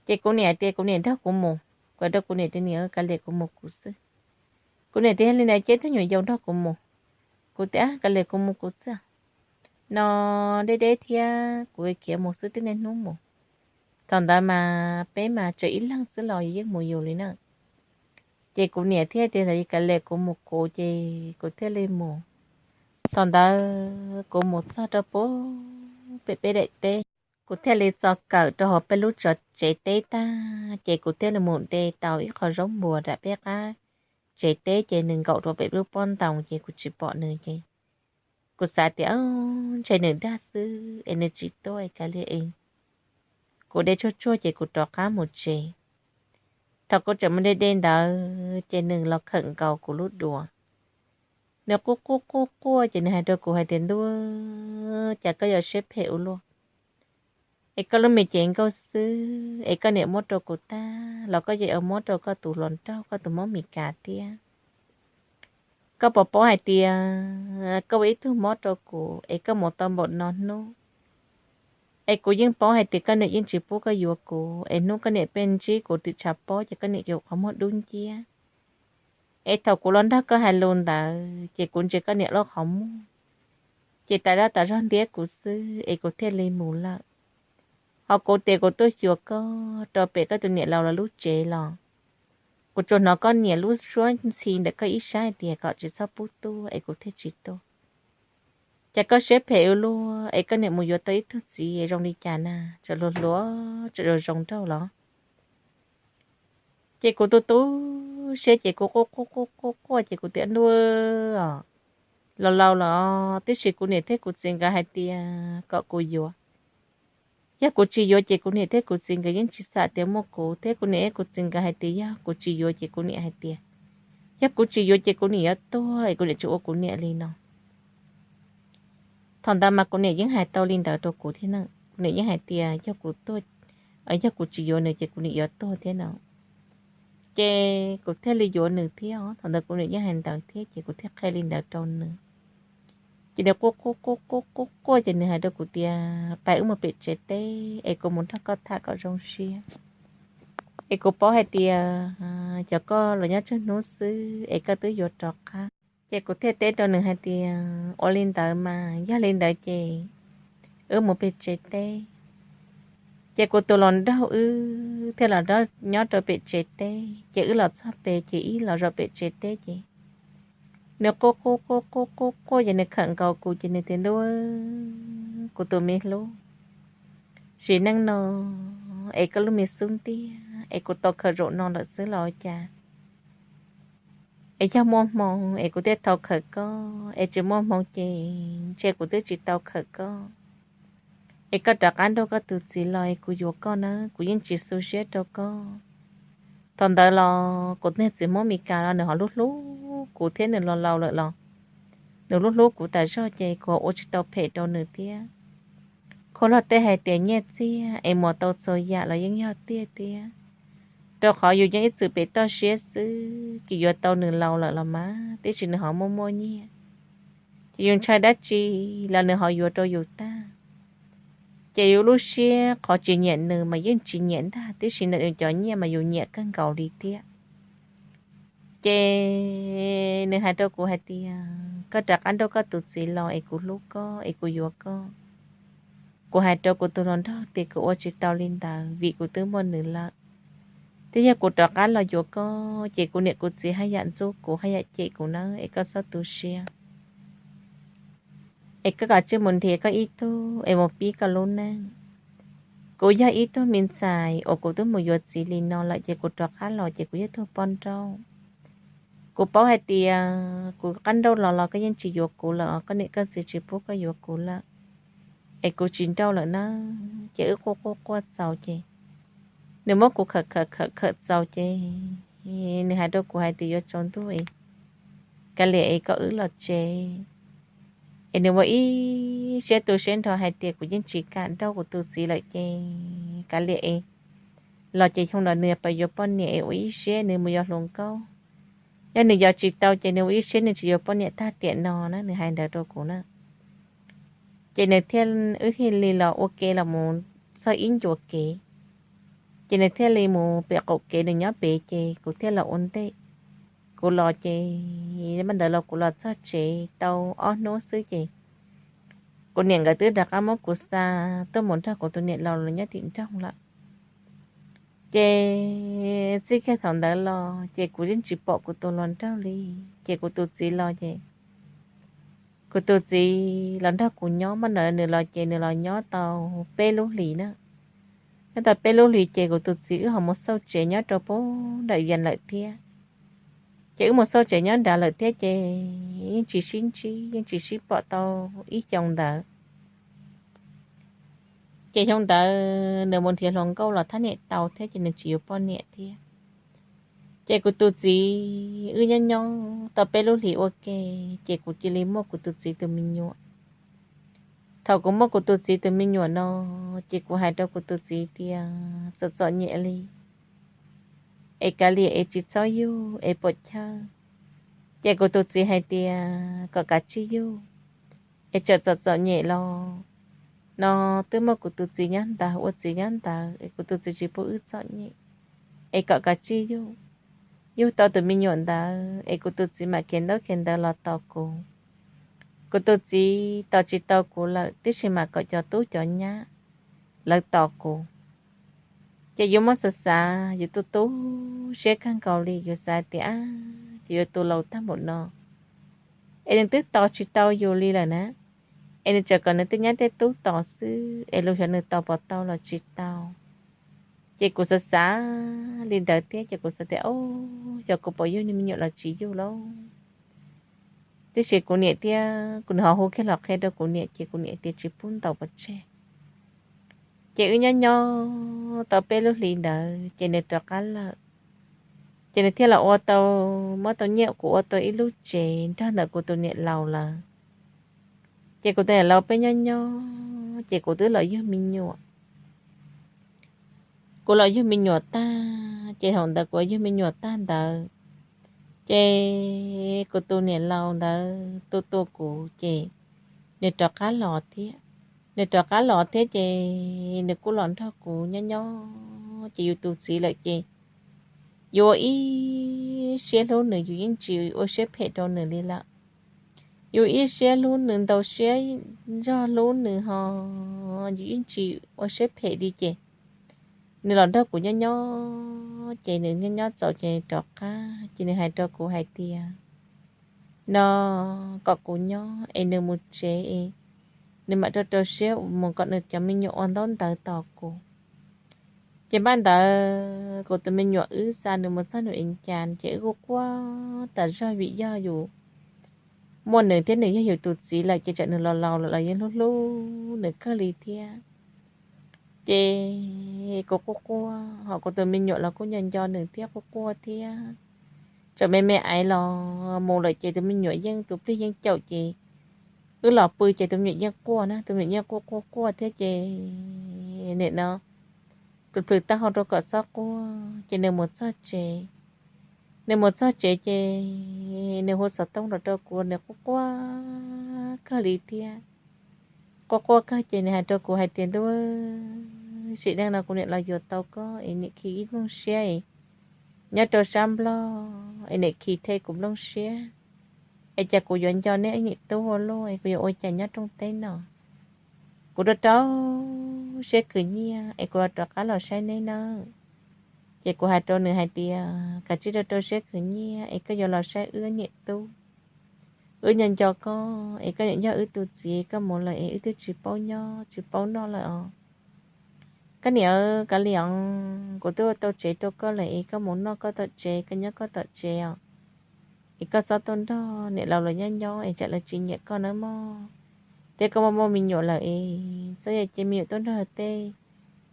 Ces kuv niam tias kuv niam nrog kuv mus, kuv rau kuv niam tias niam kav liam kuv mus kuv xwb. Kuv niam tias yog li ntawd cia ib tug nyuam yaus nrog kuv mus. Kuv tias kav liam kuv mus kuv xwb no, deb deb thiab kuv khiav mus xwb twb niaj hnub mus. Thaum ntawd mas peb mas tseem ib leeg xwb los yeej mus yus li na. Ces kuv niam thiaj tias kav liam kuv mus kuv ces kuv thiaj li mus. Thaum ntawd kuv mus txog rau pem peb daim teb, kuv thiaj li txo kawm rau hauv peb lub tsev teb tag ces kuv thiaj li mus de tau ib qho zaub npua rau peb qab tsev teb ces nws nkaum rau pem lub pob ntoos ces kuv tsis pom nws ces Kuv xav tias ntshe nws dag xwb es nws tsis tuaj es kav liam es kuv de tsuag tsuag ces kuv rov qab mus tsev. Thaum kuv tseem mus de de ntawd ces nws los khawm nkaus kuv lub duav. Nws quaj quaj quaj quaj ces nws hais rau kuv hais tias, Ntuj, cas koj yuav siab phem ua luaj, es koj lub me cev nkauj xwb es koj niam muab rau kuv tag los koj yeej yuav muab rau koj tus hluas nraug, koj tus mob Mis Kas thiab. Koj puas paub hais tias koj ua ib tug mob rau kuv es koj mus tau npaum no hnub, es kuv yeej paub hais tias koj niam yeej tsis pub koj yuav kuv, es hnub koj niam pheej ntsib kuv twb tshav pob ces koj niam cia kuv qhov muag dub nciab. Es thaum kuv los nrog koj hais lus ntawd ces kuv ntsia koj niam lub qhov muag, ces tas zaj tas zog ntiab kuv xwb es kuv thiaj li mus lawm. Ho kuv tias kuv tuaj xyuas koj rau pem koj tus niam laus lawv lub tsev los kuv tsuas hnov koj niam lub suab ntxhi ntawm koj ib sab hais tias kom tsis txhob pub tuaj es kuv thiaj tsis tuaj. Ces koj siab phem ua luaj es koj niam mus yuav tau ib tug txiv zoo li cas na, tseem hluas hluas tseem zoo zoo nraug los. Ces kuv tu tu siab ces kuv quaj quaj quaj quaj quaj ces kuv tias, Ntuj os, laus laus los tib si kuv niam thiab kuv txiv nkawd hais tias kom kuv yuav. Yog kuv tsis yuav ces kuv niam thiab kuv txiv nkawd yeej tsis xam tias muaj kuv, thiab kuv niam thiab kuv txiv nkawd hais tias yog kuv tsis yuav ces kuv niam hais tias, yog kuv tsis yuav ces kuv niam yuav tuag es kuv niam tsis ua kuv niam li no. Thaum ntawd mas kuv niam yeej hais tau li ntawd rau kuv thiab na. Kuv niam yeej hais tias yog kuv tuaj, yog kuv tsis yuav nws ces kuv niam yuav tuag thiab no. Ces kuv thiaj li yuav nws thiab os. Thaum ntawd kuv niam yeej hais ntawd thiab ces kuv thiaj qhia li ntawd rau nws. Ces nws quaj quaj quaj quaj quaj quaj ces nws hais rau kuv tias, Pab wb mus pem tsev teb es kuv mus nrog koj tham kom zoo siab. Es kuv paub hais tias cov koj los nyob tsawg hnub xwb es koj twb yuav rov qab. Ces kuv thiaj teb rau nws hais tias, Ua li ntawd mas yog li ntawd ces wb mus pem tsev teb. Ces kuv tus hluas nraug wb thiaj los nyob rau pem tsev teb, ces wb los txog pem ces ib los zaum pem tsev teb ces nws quaj quaj quaj quaj quaj quaj ces nws khawm nkaus kuv ces nws tias, Ntuj, kuv tus me hlub, sim neej no es koj lub me xub ntiag es kuv tau khawm zaum no lawm xwb los ua cas? Es yog muaj hmoo es kuv thiaj tau khawm koj, es tsis muaj hmoo ces ntshe kuv twb tsis tau khawm koj. Es koj rov qab nrauj koj tus txiv los es kuv yuav koj na, kuv yeej tsis xu siab rau koj. Thaum ntawd los kuv niag txiv Hmoob Mes Kas los nws ho hlub hlub kuv thiab, nws los laus lawm los nws hlub hlub kuv tas zog ces kuv ua tsis tau phem rau nws thiab. Khuj log tej hais tias nyiaj txiag es muas tau txhua yam los yeej yog tiag tiag, rau qhov yus yeej ib txwm pem toj siab xwb, ces yuav tau nws laus lawm los mas tib si nws ho muaj muaj nyiaj, ces yus ntshai dab tsi los nws ho yuav rau yus tag. Ces yus lub siab qhov tsis nyiam nws mas yeej tsis nyiam ntag, tib si ntawm nws cov nyiaj mas yus nyiam kawg nkaus li thiab. Ces nws hais rau kuv hais tias, Koj rov qab nrauj koj tus txiv los es kuv hlub koj es kuv yuav koj. Kuv hais rau kuv tus hluas nraug tias kuv ua tsis tau li ntawd vim kuv twb muaj nws lawm. Twb yog kuv rov qab los yuav koj ces kuv niam kuv txiv haj yam ntxub kuv haj yam cem kuv na, es koj txhob tu siab. Es koj kav tsij mus nrhiav koj ib tug es mus pib koj lub neej. Kuv yog ib tug me ntxhais uas kuv twb mus yuav txiv li no lawm ces kuv rov qab los ces kuv yog tug poj nrauj. Kuv paub hais tias kuv qab nrauj los los koj yeej tsis yuav kuv lawm, koj niam koj txiv tsis pub koj yuav kuv lawm, es kuv tsis nrauj lawm na. Ces wb quaj quaj quaj txaus ces nws muab kuv khawm khawm khawm khawm txaus ces nws hais rau kuv hais tias, Yuav tsaus ntuj es kav liam es koj wb los tsev. Es nws ua ib siab tu siab nrho hais tias kuv yeej tsis kam nrauj kuv tus txiv lawm ces kav liam es los ces xyoo no nws pas yuav poj niam es ua ib siab nws mus yos hluas nkauj. Yog nws yos tsis tau ces nws ua ib siab nws tsis yuav poj niam tag tiam no na, nws hais ntawd rau kuv na. Ces nws thiaj, wb thiaj li los ua ke los mus txog ib ncua kev. Ces nws thiaj li mus pem qaum kev, nws nyob pem ces kuv thiaj los ua ntej. Kuv los ces, ntawd los kuv los txog tsev tau ob hnub xwb ces kuv niam nkawd twb rov qab muab kuv xa tuaj mus nrog kuv tus niam laus los nyob tim nroog lawm. Ces txij kiag thaum ntawd los ces kuv yeej tsis pom kuv tus hluas nraug li. Ces kuv tus txiv los ces kuv tus txiv los nrog kuv nyob, mas nws los ces nws los nyob tau peb lub hlis na. Nyob tau peb lub hlis ces kuv tus txiv wb ho mus xauj tsev nyob rau pem nram Vias lawm thiab. Ces wb mus xauj tsev nyob nrad lawm thiab ces yeej tsis sib ntsib, yeej tsis sib pom tau ib xyoo ntawd. Ces xyoo ntawd nws mus nrhiav hluas nkauj los thab niam tau thiab ces nws tsis yuav poj niam thiab. Ces kuv tus txiv, wb nyob nyob tau peb lub hlis ua ke, ces kuv cia li muaj kuv tus txiv tus me nyuam. Thaum kuv muaj kuv tus txiv tus me nyuam no, ces kuv hais rau kuv tus txiv tias txom txom nyem li, es kav liam es tsis txhob yug es puam chawj. Ces kuv tus txiv hais tias kom kav tsij yug, es txawm txom txom nyem los no twb muaj kuv tus txiv nyob ntawd, ua txiv nyob ntawd es kuv tus txiv tsis pub wb txom nyem, es kom kav tsij yug. Yug tau tus me nyuam ntawd es kuv tus txiv mam khiav ntaub khiav ntawv los tos kuv. Kuv tus txiv tos tsis tau kuv lawm tiam sis mas kom cov tub cov nyab lawv tos kuv. Ces yus muab xav xav yus tu tu siab kawg nkaus li, yus xav tias ces yuav tus laus tag npaum no es nws twb tos tsis tau yus li lawm na, es nws tseem kom nws tej nyab tej tub tos xwb es luag xyov nws tos puas tau los tsis tau. Ces kuv xav xav li ntawd thiab ces kuv xav tias o, xyov kuv puas yug niag me nyuam los tsis yug lauj. Tiam sis kuv niam thiab kuv nws ho hu kiag los qhia rau kuv niam ces kuv niam tias tsis pub ntaus pov tseg. Ces wb nyob nyob tau peb lub hlis ntawd ces nws rov qab lawm. Ces nws thiaj los ua tau, muab tau nyiaj kuv ua tau ib lub tsev nrog ntawm kuv tus niam laus lawm. Ces kuv tus niam laus peb nyob nyob ces kuv twb los yug me nyuam. Kuv los yug me nyuam tag ces thaum ntawd kuv yug me nyuam tag ntawd ces kuv tus niam laus ntawd tu tu kuv ces nws rov qab los thiab. Nws rov qab los thiab ces nws kuj los nrog kuv nyob nyob ces yus tus txiv lawm ces yus ua ib siab hlub nws, yus yeej tsis ua siab phem rau nws li lawm. Yus ib siab hlub nws, ntau siab zog hlub nws ho yus yeej tsis ua siab phem li ces nws los nrog kuv nyob nyob ces nws nyob nyob txaus ces rov qab ces nws hais rau kuv hais tias no kom kuv nyob es nws mus tsev es nws mam rau rau siab mus kom nws cov me nyuam ua ntaub ntawv tos kuv. Ces npaj ntawd kuv tus me nyuam wb xa nws mus txog nws ev cas ces wb kuj quaj tas zog vim yog yus muaj nws thiab nws yog yus tus txiv lawm ces tsam nws los laus lawm los yeej hlub hlub nws kawg li thiab. Ces kuv quaj quaj ho kuv tus me nyuam los kuj nco nco nws thiab quaj quaj thiab. Tseem me me aiv los mus lawm ces tus me nyuam yeej tus plig yeej caum ces wb los pw ces tus me nyuam yeej quaj na, tus me nyuam yeej quaj quaj quaj thiab ces nim no plhws plhws taub hau rau kom txhob quaj ces nws mus txog tsev. Nws mus txog tsev ces nws hu xov tooj los rau kuv, nws quaj quaj kawg li thiab. Quaj quaj kawg ces nws hais rau kuv hais tias ntuj, sim neej no kuv niam los yuav tau koj es niam khi ib nplooj siab es nyob rau sab Nplog es niam khi rhe kuv nplooj siab es cas kuv yuav nco neb ib niam tub ua luaj es kuv yuav ua cas nyob rooj teb no. Kuv rau rau siab khwv nyiaj es kuv rov qab los saib neb nawb. Ces kuv hais rau nws hais tias kav tsij rau rau siab khwv nyiaj es koj yuav los saib wb niam tub. Wb nco nco koj es koj niam yog wb tus txiv, koj mus lawm es wb twb tsis paub nyob tsis paub noj lawm os. Koj niam, kav liam, kuv twb ua tau tsev rau koj lawm es koj mus noj koj tom tsev, koj nyob koj tom tsev os. Es koj txhob tuaj nrog niam laus lawv nyob nyob es tsam lawv tsis nyiam koj nawb mog. Thiab koj muaj muaj me nyuam lawm es txhob yog cia me nyuam tuaj nrog tej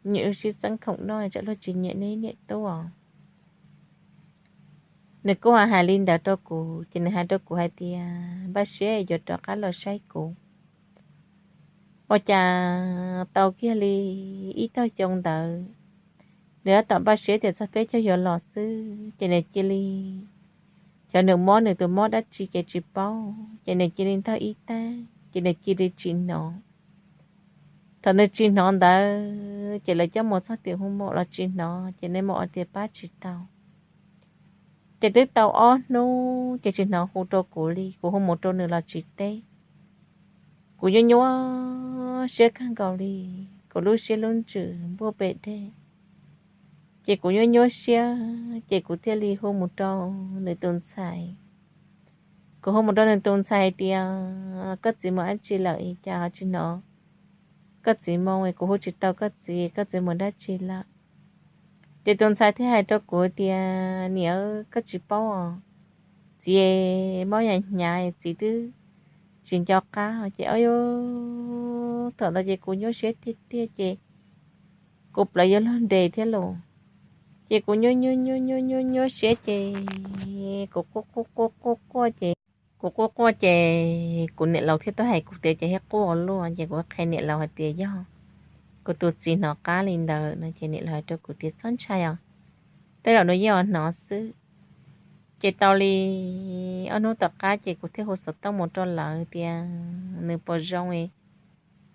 me nyuam sib txeeb khoom noj tsam luag tsis nyiam neb niam tub os. Nws kuj ho hais li ntawd rau kuv ces nws hais rau kuv hais tias npaj siab yuav rov qab los saib kuv. Ua cas tau kiag li ib tog xyoo ntawd, nws tab tom npaj siab tias txog peb caug yuav los xwb ces nws cia li, xyov nws mob nws tus mob dab tsi ces tsis paub ces nws cia li ntog ib tag ces nws cia li tsis hnov. Thaum nws tsis hnov ntawd ces lawv coj mus txog tim hu mom los tsis hnov ces nws mam tias pab tsis tau. Ces twb tau ob hnub ces tsis hnov hu rau kuv li, kuv hu mus rau nws los tsis teb. Kuv nyuaj nyuaj siab kawg nkaus li, kuv lub siab lub ntsws npuaj pes dej. Ces kuv nyuaj nyuaj siab ces kuv thiaj li hu mus rau nws tus ntxhais. Kuv hu mus rau nws tus ntxhais hais tias koj txiv mus dab tsi lawm es cas ho tsis hnov koj txiv moo es kuv hu tsis tau koj txiv, koj txiv mus dab tsi lawm? Ces tus ntxhais thiaj hais rau kuv tias niam, koj tsis paub os, txiv mob hnyav hnyav, txiv twb tsis nco qab ces, o, thaum ntawd ces kuv nyuaj siab tiag tiag ces kuv plawv yuav luag nres thiab los. Ces kuv nyuaj nyuaj nyuaj nyuaj nyuaj nyuaj siab ces kuv quaj quaj quaj quaj quaj ces, kuv quaj quaj ces kuv niam laus thiaj tuaj hais kuv tias, Ces thiaj quaj ua luaj? Ces kuv qhia niam laus hais tias, Yog kuv tus txiv hnov qab li ntawd no. Ces niam laus hais rau kuv tias, Txhob ntshai os, tej zaum nws yeej hnov xwb. Ces tau li ob hnub tom qab ces kuv thiaj hu xov tooj mus rau lawv tias nws puas zoo,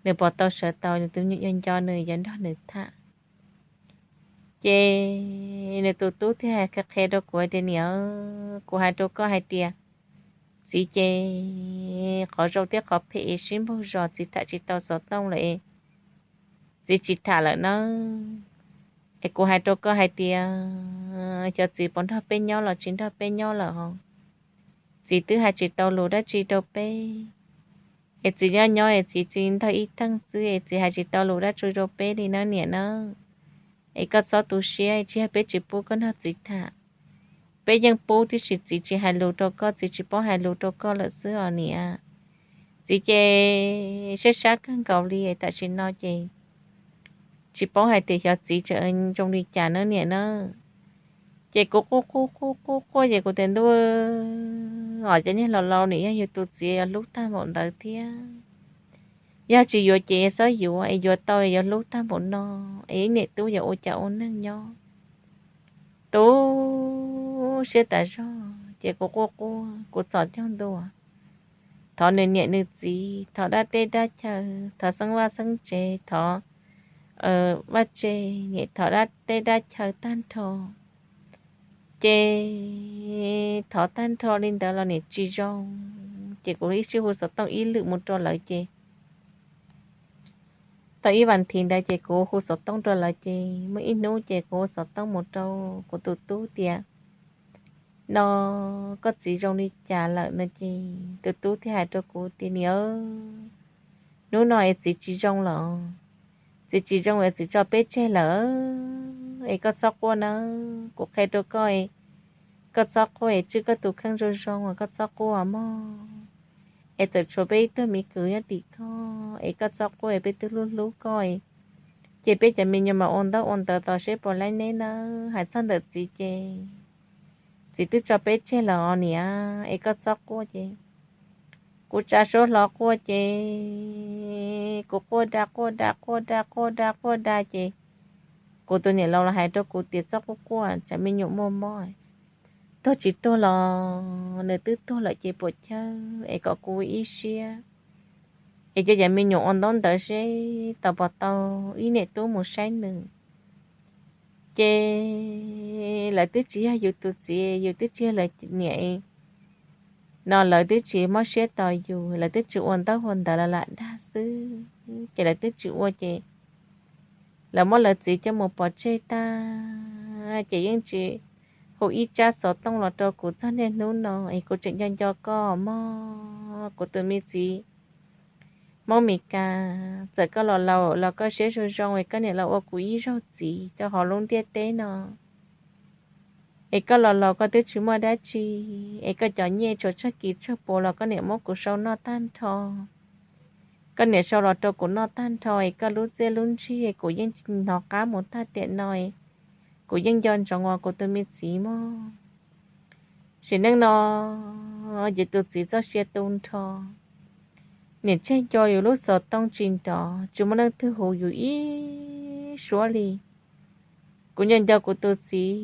nws puas tau sawv tau, nws tus me nyuam nco nco nws yuav nrog nws tham. Ces nws tus tub thiaj hais qhia qhia rau kuv hais tias, Niam, kuv hais rau koj hais tias txiv ces qhov zoo thiab qhov phem es sib npaug zos, txiv tham tsis tau xov tooj lawm es txiv tsis tham lawm nawb. Es kuv hais rau koj hais tias xyov txiv puas nrog peb nyob los tsis nrog peb nyob lawm hos. Txiv twb hais tsis tau lus dab tsi rau peb, es txiv nyob nyob es txiv tsis ntog ib teeg xwb es txiv hais tsis tau lus dab tsi rau peb li nawb niam nawb. Es koj txhob tu siab, tsis yog peb tsis pub koj nrog txiv tham, peb yeej pub tiam sis txiv tsis hais lus rau koj, txiv tsis paub hais lus rau koj lawm xwb os niam. Txiv ces sab sab kawg nkaus li, tam sim no ces tsis paub hais tias xyov txiv tseem zoo li cas nawb niam nawb. Ces kuv quaj quaj quaj quaj quaj ces kuv tias, Ntuj, os, cov niag laus laus nim yog yus tus txiv yuav hlub tag npaum ntawd thiab. Yog tsis yuav ces txhob yuav, es yuav tau yuav hlub tag npaum no, es ib niam tub yuav ua cas ua neeg nyob. Tu siab tas zog ces kuv quaj quaj kuv txhos caug ntua, thov nws niam nws txiv, thov dab teb dab chaw, thov xeeb vaj xeeb tsev, thov vaj tse, niam, thov dab teb dab chaw tag nrho. Ces thov tag nrho li ntawd los nim tsis zoo. Ces kuv ib sij hu xov tooj ib lwm mus rau lawv ces tau ib vas thiv ntawd ces kuv hu xov tooj rau lawv ces muaj ib hnub ces kuv hu xov tooj mus rau kuv tus tub tias, No, koj txiv zoo li cas lawm no? Ces tus tub thiaj hais rau kuv tias, Niam, hnub no es txiv tsis zoo lawm, txiv tsis zoo es txiv tso peb tseg lawm, es koj txhob quaj nawb, kuv qhia rau koj, koj txhob quaj es tswj koj tus kheej zoo zoo, koj txhob quaj mog. Es txawm tshuav peb ib tug me kwv nyob tim koj es koj txhob quaj, peb twb hlub hlub koj. Ces peb cov me nyuam mas ua ntaub ua ntawv tos seb puas laib neb nawb. Hais txog ntawm txiv ces txiv twb tso peb tseg los niam, es koj txhob quaj. Ces kuv tsa suab hlo quaj ces kuv quaj da quaj da quaj da quaj da quaj da ces kuv tus niam laus los hais rau kuv tias, Txhob quaj quaj, tsam me nyuam muaj mob, tuag tsis tuag los nws twb tuag lawm ces puas chawj, es kom kuv ib siab es cia cov me nyuam ua ntaub ntawv seb tau puas tau ib niam tub mus saib nws. Ces lawv twb tsis yog yus tus txiv, yus twb tsis yog lawv niam no, lawv twb tsis mob siab tos yus, lawv twb tsis ua ntaub ua ntawv, lawv lam dag xwb ces lawv twb tsis ua ces lawv muab lawv txiv coj mus pov tseg tag ces yeej tsis hu ib tsab xov tooj los rau kuv txog niaj hnub no. Es kuv tseem nco nco koj mog, kuv tus me txiv Hmoob Mes Kas. Txawm koj los laus los koj siab zoo zoo es koj niam los ua kuv ib zaug txiv rau hauv lub ntiaj teb no. Es koj los laus koj twb tsis muaj dab tsi, es koj cov nyiaj tsuas tsawg kis tsawg puas los koj niam muab kuv sau noj tag nrho. Koj niam sau los rau kuv noj tag nrho es koj lub txiaj lub ntsig kuv yeej hnov qab mus tag tiam no. Kuv yeej nco ntsoov uas kuv tus me txiv mog, sim neej no ces tus txiv txoj sia tu nrho, niam tseg nco yus lub xov tooj tsis nrov, tsis muaj leej twg hu yus ib suab li. Kuv nco nco kuv tus txiv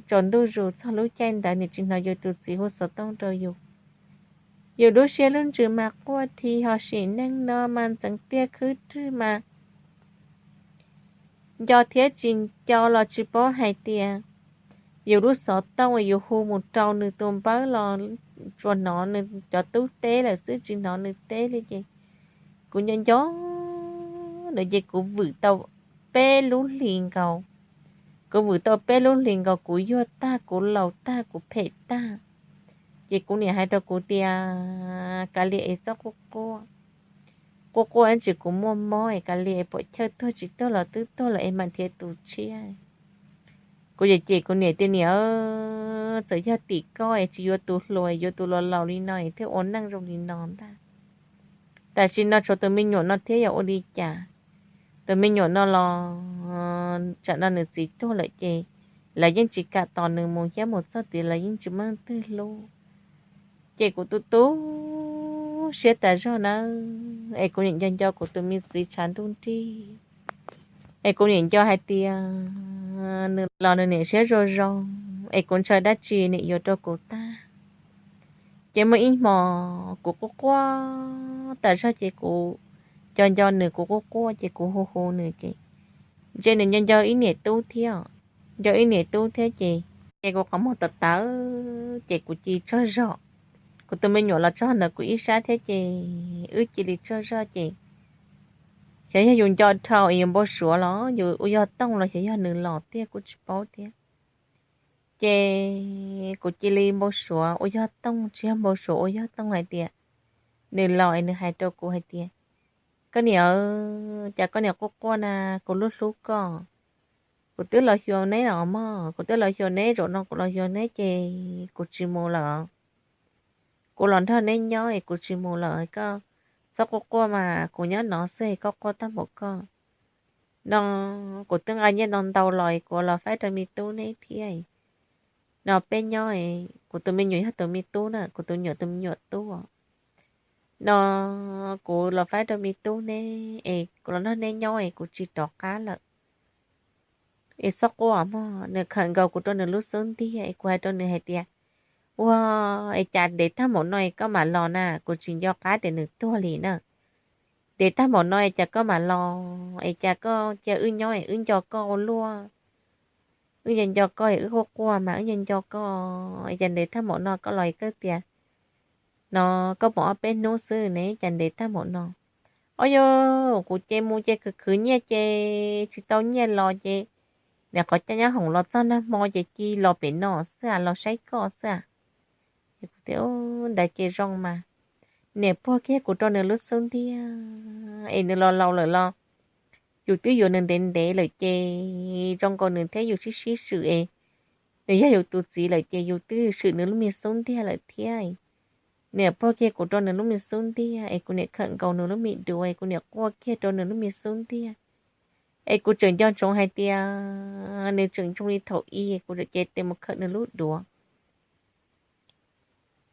tsaus ntuj zus txog lub caij ntawd niam tsis hnov yus tus txiv hu xov tooj rau yus. Yus lub siab lub ntsws mas quaj dhi, ho sim neej no mas ntxeev tiaj khwb rwg mas nco thiab tsis nco los tsis paub hais tias yus lub xov tooj uas yus hu mus rau nws tus npawb los tsuas hnov nws cov tub teb lawm xwb tsis hnov nws teb li ces kuv nco nco nws ces kuv vwm tau peb lub hlis nkaus. Kuv vwm tau peb lub hlis nkaus kuv yuag tag kuv laus tag kuv phem tag. Ces kuv niam hais rau kuv tias, Kav liam es txhob quaj quaj, quaj quaj ib ntsis kuv muaj mob es kav liam es puam chawj tuag tsis tuag los twb tuag lawm es mam nrhiav tus tshiab. Kuv cem cem kuv niam tias, Niam, txawm yog tim koj es tsis yuav tus hluas, yuav tus laus laus li no es thiaj ua neej zoo li no ntag. Tam sim no tshuav tus me nyuam no thiab yog ua li cas? Tus me nyuam no los tsam no nws txiv tuag lawm ces lawv yeej tsis kam tos nws mus thiab, mus txog tid lawv yeej tsis muaj leej twg hlub. Ces kuv tu tu siab tas zog na, es kuv niam nco nco kuv tus me txiv tshav ntuj nrig, es kuv niam nco hais tias nws los nws niam siab zoo zoo, es kuv ntshaw dab tsi niam yuav rau kuv tag. Ces muaj ib hmo kuv quaj quaj tas zog ces kuv nco nco nws, kuv quaj quaj ces kuv hu hu nws ces ntshe nws nco nco ib niam tub thiab, nco ib niam tub thiab ces, ces kuv qhov muag tawv tawv ces kuv cia li tsaug zog. Kuv tus me nyuam los tsaug ntawm kuv ib sab thiab ces wb cia li tsaug zog ces xyov yog yus nco dhau es yus npau suav los yus ua yog tooj los xyov yog nws los tiag kuj tsis paub thiab. Ces kuv cia li npau suav ua yog tooj, tsis yog npau suav, ua yog tooj hais tias nws los es nws hais rau kuv hais tias, Koj niam, cas koj niam quaj quaj na? Kuv lub hlub koj, kuv twb los xyuas neb los mog, kuv twb los xyuas neb, zaum no kuv los xyuas neb ces kuv tsis mus lawm. Kuv los nrog neb nyob es kuv tsis mus lawm, koj txhob quaj quaj mas, kuv nyob no xwb es koj quaj tag npaum koj no. Kuv twb nqa nyiaj ntau ntau los es kuv los faib rau me tub neb thiab no. Peb nyob, kuv tus me nyuam yog tus me tub na, kuv tus me nyuam tus me nyuam tub no, kuv los faib rau me tub neb es kuv los nrog neb nyob es kuv tsis rov qab lawm. Es txhob quaj mog. Nws khawm nkaus kuv rau nws lub xub ntiag es kuv hais rau nws hais tias, Ua, es cas ntev tag npaum no es koj mam los na? Kuv tsis nco qab tias nws tuag li na. Ntev tag npaum no es cas koj mam los, es cas koj cia wb nyob es wb nco koj ua luaj, wb nco nco koj es wb quaj quaj mas wb nco nco koj, es cas ntev tag npaum no koj los es koj tias no koj mus ob peb hnub xwb ne, cas ntev tag npaum no? Ob, yog kuv ces mus ces khwv khwv nyiaj ces tsis tau nyiaj los ces niam qhov caj nyob hoom los txog nag hmo ces cia los pem no xwb, los saib koj xwb. Kuv tias, Ntawd ces zoo mas. Niam puag kiag kuv rau nws lub xub ntiag es nws los laus lawm los yus twb yuav nws ntev ntev lawm ces zoo nkaus nws thiab yus sib sib swm es nws yog yus tus txiv lawm ces yus twb swm nws lub me xub ntiag lawm thiab. Niam puag kiag kuv rau nws lub me xub ntiag es kuv niam khawm nkaus nws lub me duav es kuv niam quaj kiag rau nws lub me xub ntiag. Es kuv tseem nco ntsoov hais tias nws tseem zoo li thaum i, kuv tseem cev tes mus khawm nws lub duav.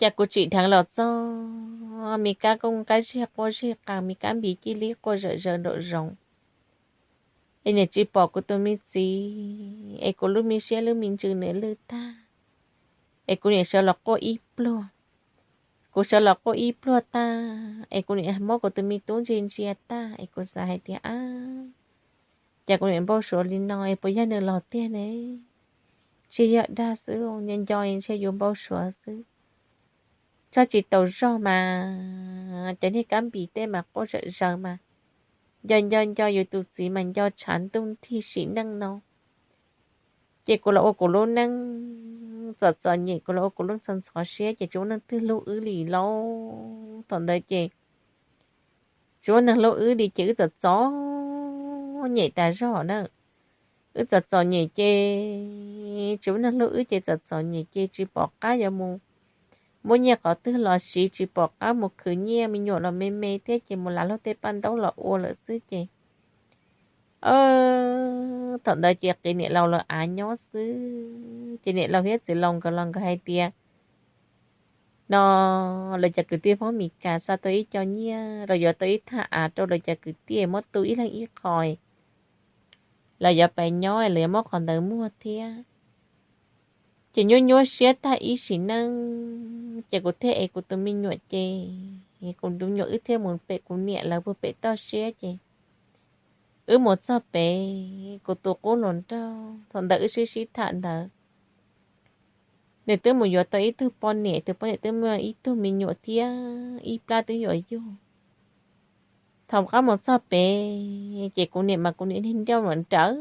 Ces kuv tsim dheev los txog, me kab kooj qab zig quaj zig qas, me kab npis cia li quaj zawm zaws nraum zoov. Es niam tsis pom kuv tus me txiv, es kuv lub me siab lub me ntsws nws lwj tag, es kuv niam sawv los quaj ib pluag. Kuv sawv los quaj ib pluag tag es kuv niam muab kuv tus me tub ntsia ntsia tag es kuv xav hais tias, Ab, cas kuv niam npau suav li no es puas yog nws los tiag ne? Ntshe yog dag xwb, nco nco ntshe yus npau suav xwb. Txhob tsis taus zog mas, cov niag kab npis tej mas quaj zawm zaws mas, nco nco nco yus tus txiv mas nco tshav ntuj nrig sim neej no. Ces kuv los ua kuv lub neej txom txom nyem, kuv los ua kuv lub ntxhov ntxhov siab ces tsis muaj neeg twg hlub wb li lauj. Thaum ntawd ces tsis muaj neeg hlub wb li ces wb txom txom nyem tas zog na. Wb txom txom nyem ces tsis muaj neeg hlub wb ces txom txom nyem ces tsis pom qab yuav mus muab nyiaj qhov twg los siv, tsis pom qab mus khwv nyiaj, me nyuam los me me thiab ces mus lav luag tej paj ntaub los ua lawm xwb ces thaum ntawd ces qiv niam laus lawv av nyob xwb ces niam laus thiab txiv laus nkawd los nkawd hais tias no lawv cov kwv tij Hmoob Mes Kas xa tau ib co nyiaj los yuav tau ib thaj av rau lawv cov kwv tij muab tu ib leeg ib qho, lawv yuav pais nyob lawv yuav muab qhov ntawd muag thiab. Ces nyuaj nyuaj siab tag ib sim neej ces kuv thiaj ev kuv tus me nyuam ces kuv tus me nyuam wb thiaj mus pem kuv niam lawv puag pem toj siab ces wb mus txog pem kuv tus qub hluas nraug, thaum ntawd wb sib sib tham ntawd, nws twb mus yuav tau ib tug poj niam, tus poj niam twb muaj ib tug me nyuam thiab ib plab twb yuav yug. Thaum qab mus txog pem ces kuv niam mas kuv niam niag ncauj mam nrawm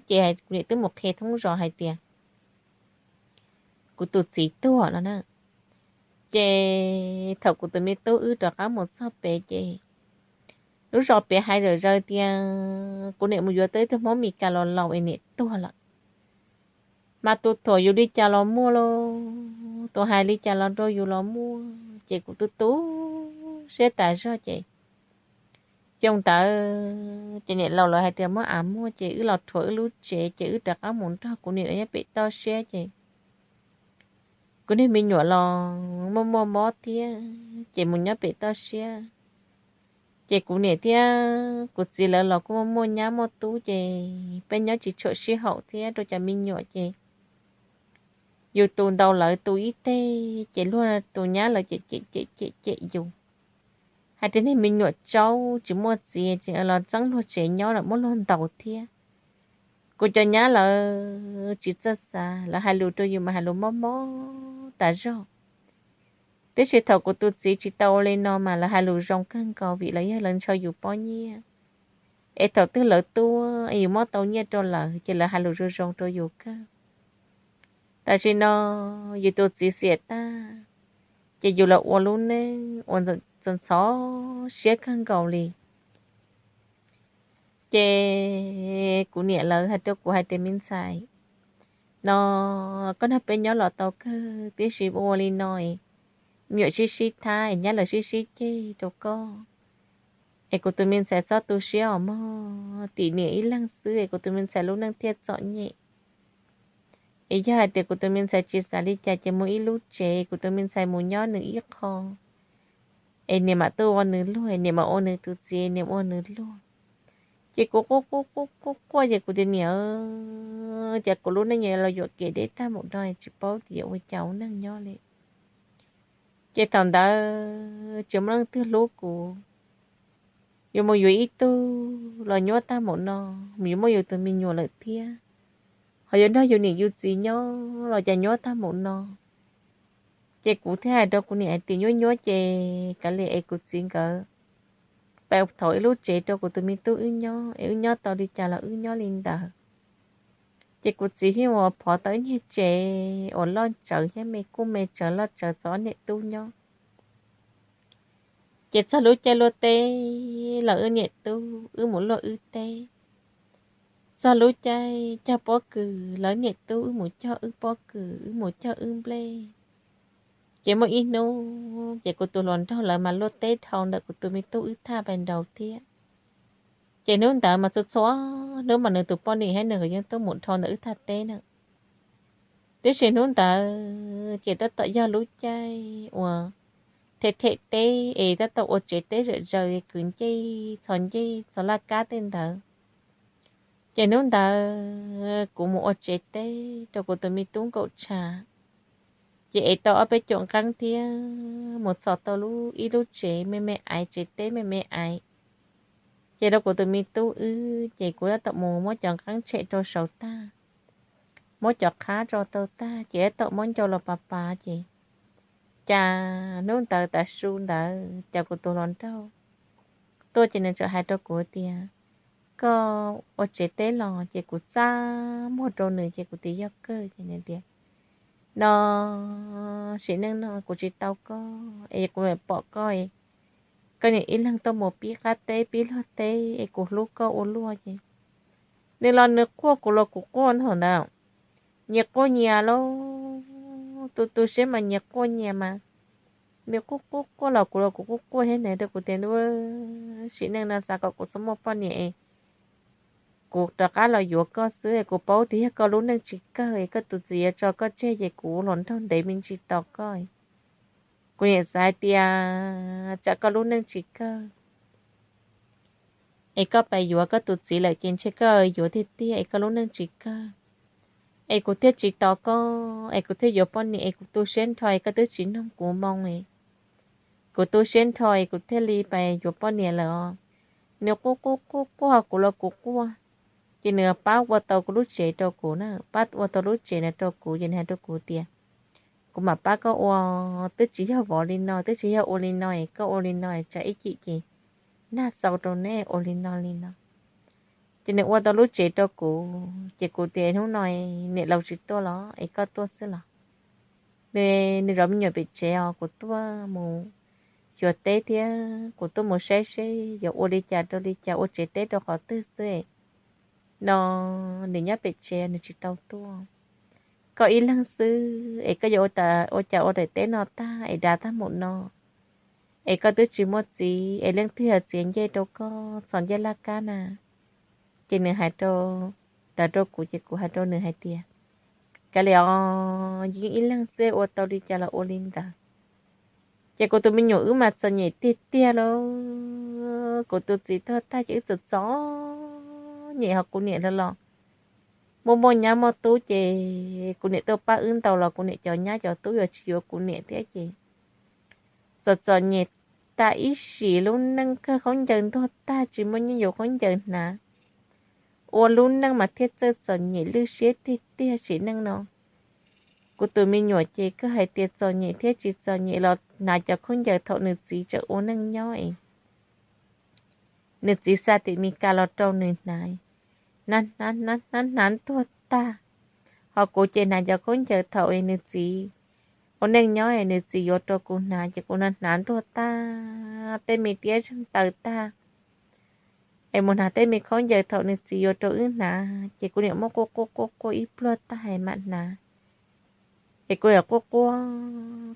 ces kuv niam twb mus qhia thoob zos hais tias kuv tus txiv tuag no na. Ces thaum kuv tus me tub wb rov qab mus txog pem ces lub zos pem hais zawm zaws tias kuv niam mus yuav tau ib tug Hmoob Mes Kas los laus es niam tuag lawm. mas tus thuam yus li cas los muaj lauj, tus hais li cas los rau yus los muaj, ces kuv tu tu siab tas zog ces xyoo ntawd ces niam laus lawv hais tias muab av muag ces wb los rhuav wb lub tsev ces wb rov qab mus nrog kuv niam lawv nyob pem toj siab ces kuv niag me nyuam los muaj muaj mob thiab ces mus nyob pem toj siab. Ces kuv niam thiab kuv txiv lawv los kuj muaj muaj nyab muaj tub ces peb nyob tsis tshua sib haum thiab rau cov me nyuam ces yus tus ntaus lawv tus ib teg ces luag tus nyab lawv cem cem cem cem cem yus, hais tias niag me nyuam tsaub tsis muaj txiv los txeeb luag tsev nyob los muab luag ntaus thiab. Kuv cov nyab lawv tsis txawj xav, lawv hais lus rau yus mas hais lus mob mob tas zog. Tiam sis thaum kuv tus txiv tsis tau ua li no mas lawv hais lus zoo kawg nkaus vim lawv yog lawv ntshaw yus pob nyiaj. Es thaum twg lawv tuaj es yus muab tau nyiaj rau lawv ces lawv hais lus zoo zoo rau yus kawg. Tam sim no yus tus txiv xiam tag ces yus los ua lub neej uas ntxhov siab kawg nkaus li. Ces kuv niam lawv hais rau kuv hais tias me ntxhais, no koj nrog peb nyob los tau kawg tiam sis ua li no es me nyuam sib sib thab es nyab lawv sib sib ceg rau koj. Es kuv tus me ntxhais txhob tu siab os mog, tim niam ib leeg xwb es kuv tus me ntxhais lub neej thiaj txom nyem. Es yog hais tias kuv tus me ntxhais tsis xav li cas ces muaj ib lub tsev kuv tus me ntxhais mus nyob nws ib qho, es niam mam tuaj ua nws luag, niam mam ua nws tus txiv, niam ua nws luag. Ces kuv quaj quaj quaj quaj quaj ces kuv tias niam, ces kuv lub neej yuav los yuam kev deb tag mus no tsis paub tias yuav ua cas ua neej nyob li. Ces thaum ntawd tsis muaj leej twg hlub kuv, yuav mus yuav ib tug los nyuaj tag mus no, mus yuav muaj yus tus me nyuam lawm thiab, ho yuav nrog yus niam yus txiv nyob los cas nyuaj tag mus no. Ces kuv thiaj hais rau kuv niam hais tias nyuaj nyuaj ces kav liam es kuv txiv nkawd pab thov ib lub tsev rau kuv tus me tub wb nyob es wb nyob tau li cas los wb nyob li ntawd. Ces kuv txiv thiaj ua phov tau ib nyuag tsev uas loj tsawv thiab me kuj me tsawv loj tsawv txog ob niam tub nyob. Ces txog lub caij luaj teb los wb niam tub wb mus luaj wb teb. Txog lub caij cog pob kws los wb niam tub wb mus cog wb pob kws wb mus cog wb nplej. Ces muaj ib hnub ces kuv tus hluas nraug lawv mas luaj teb dhau ntawm kuv tus me tub wb thaj pes nraud thiab. Ces hnub ntawd mas txhua txhua hnub mas nws tus poj niam thiab nws yeej tuaj mus dhau ntawm wb thaj teb na. Tiam sis hnub ntawd ces tab tom yog lub caij uas them them teb es tab tom ua tsev teb zom zaws kwv ncej txhos ncej txhos laj kab tej ntawd. Ces hnub ntawd kuv mus ua tsev teb rau kuv tus me tub nkaum tshav, ces ev tau ob peb cuam nqeeb thiab mus txhos tau ib lub tsev me me aiv, tsev teb me me aiv. Ces rau kuv tus me tub wb ces kuv tab tom mus muab cov nqeeb tshem rau saud tag, muab cov qhab tso tau tag ces tab tom muab ncau los pav pav ces cas hnub ntawd tav su ntawd cas kuv tus hluas nraug tuaj ces nws txawm hais rau kuv tias koj ua tsev teb los? Ces kuv txaj muag rau nws ces kuv tias yog kawg ces nws tias no sim neej no kuv tsis tau koj es kuv pom koj, koj niam ib leeg tuaj mus pib qab teb pib luag teb es kuv hlub koj ua luaj ces nws los nws quaj kuv los kuv quaj nthaum ntawd, nyias quaj nyias lauj, tu tu siab mas nyias quaj nyias mas nws quaj quaj quaj los kuv los kuv quaj quaj thiab nws rau kuv tias ntuj, sim neej no xav kom kuv txhob muaj poj niam es kuv rov qab los yuav koj xwb es kuv paub tias yog koj lub neej tsis kawg es koj tus txiv yuav tso koj tseg ces kuv hluas nraug ntev me ntsis tos koj. Kuv niam xav hais tias tsam koj lub neej tsis kawg es koj pais yuav koj tus txiv lawm ces ntshe koj yuav tiag tiag es koj lub neej tsis kawg es kuv thiaj tsis tos koj es kuv thiaj yuav poj niam es kuv tu siab nrho es koj twb tsis noog kuv moo es kuv tu siab nrho es kuv thiaj li pais yuav poj niam lawm os. Nws quaj quaj quaj quaj kuv los kuv quaj, ces nws pab ua tau kuv lub tsev rau kuv na, pab ua tau lub tsev na rau kuv ces nws hais rau kuv tias kuv mam pab koj ua, twb tsis yog vov li no twb tsis yog ua li no es koj ua li no tsam ib chim ces nag xau rau neb ua li no li no. Ces nws ua tau lub tsev rau kuv ces kuv tias hnub no niam laus tsis tuaj los es koj tuaj xwb los? Nws zov me nyuam pem tsev os, kuv tuaj mus xyuas teb thiab kuv tuaj mus saib seb yuav ua li cas rau li cas ua tsev teb rau qhov twg xwb no, nws nyob pem tsev nws tsis tau tuaj. koj ib leeg xwb es koj yuav ua cas ua daim teb no tag es dav tag npaum no, es koj twb tsis muaj txiv es leej twg yog txiav ncej rau koj txhos ncej laj kab na? Ces nws hais rau, tawm rau kuv ces kuv hais rau nws hais tias, kav liam os, yus yeej ib leeg xwb ua tau li cas los ua li ntawd. Ces kuv tus me nyuam wb mas txom nyem tiag tiag lauj. Kuv tus txiv tuag tag ces wb txom txom nyem, ho kuv niam lawv los muaj muaj nyab muaj tub ces kuv niam tuaj pab wb ntau los kuv niam cov nyab cov tub yuav tsis yuav kuv niam thiab ces txom txom nyem tas ib sim, lub neej kawg khaub ncaws ntuag tag tsis muaj nyiaj yuav khaub ncaws hnav, ua lub neej mas thiaj txawj txom nyem lwj siab tiag tiag sim neej no. Kuv tus me nyuam ces kawg hais tias txom nyem thiab tsis txom nyem los hnav cov khaub ncaws thaum nws txiv tseem ua neej nyob es nws txiv xa tim Mes Kas los rau nws hnav, hnav hnav hnav hnav ntuag tag. Ho kuv ces hnav cov khaub ncaws thaum es nws txiv ua neej nyob es nws txiv yuav rau kuv hnav ces kuv hnav hnav ntuag tag, tej me tiab zeeg taws tag es mus hnav tej me khaub ncaws thaum nws txiv yuav rau wb hnav ces kuv niam muab quaj quaj quaj quaj ib pluag tag es mam hnav. Es kuv niam quaj quaj,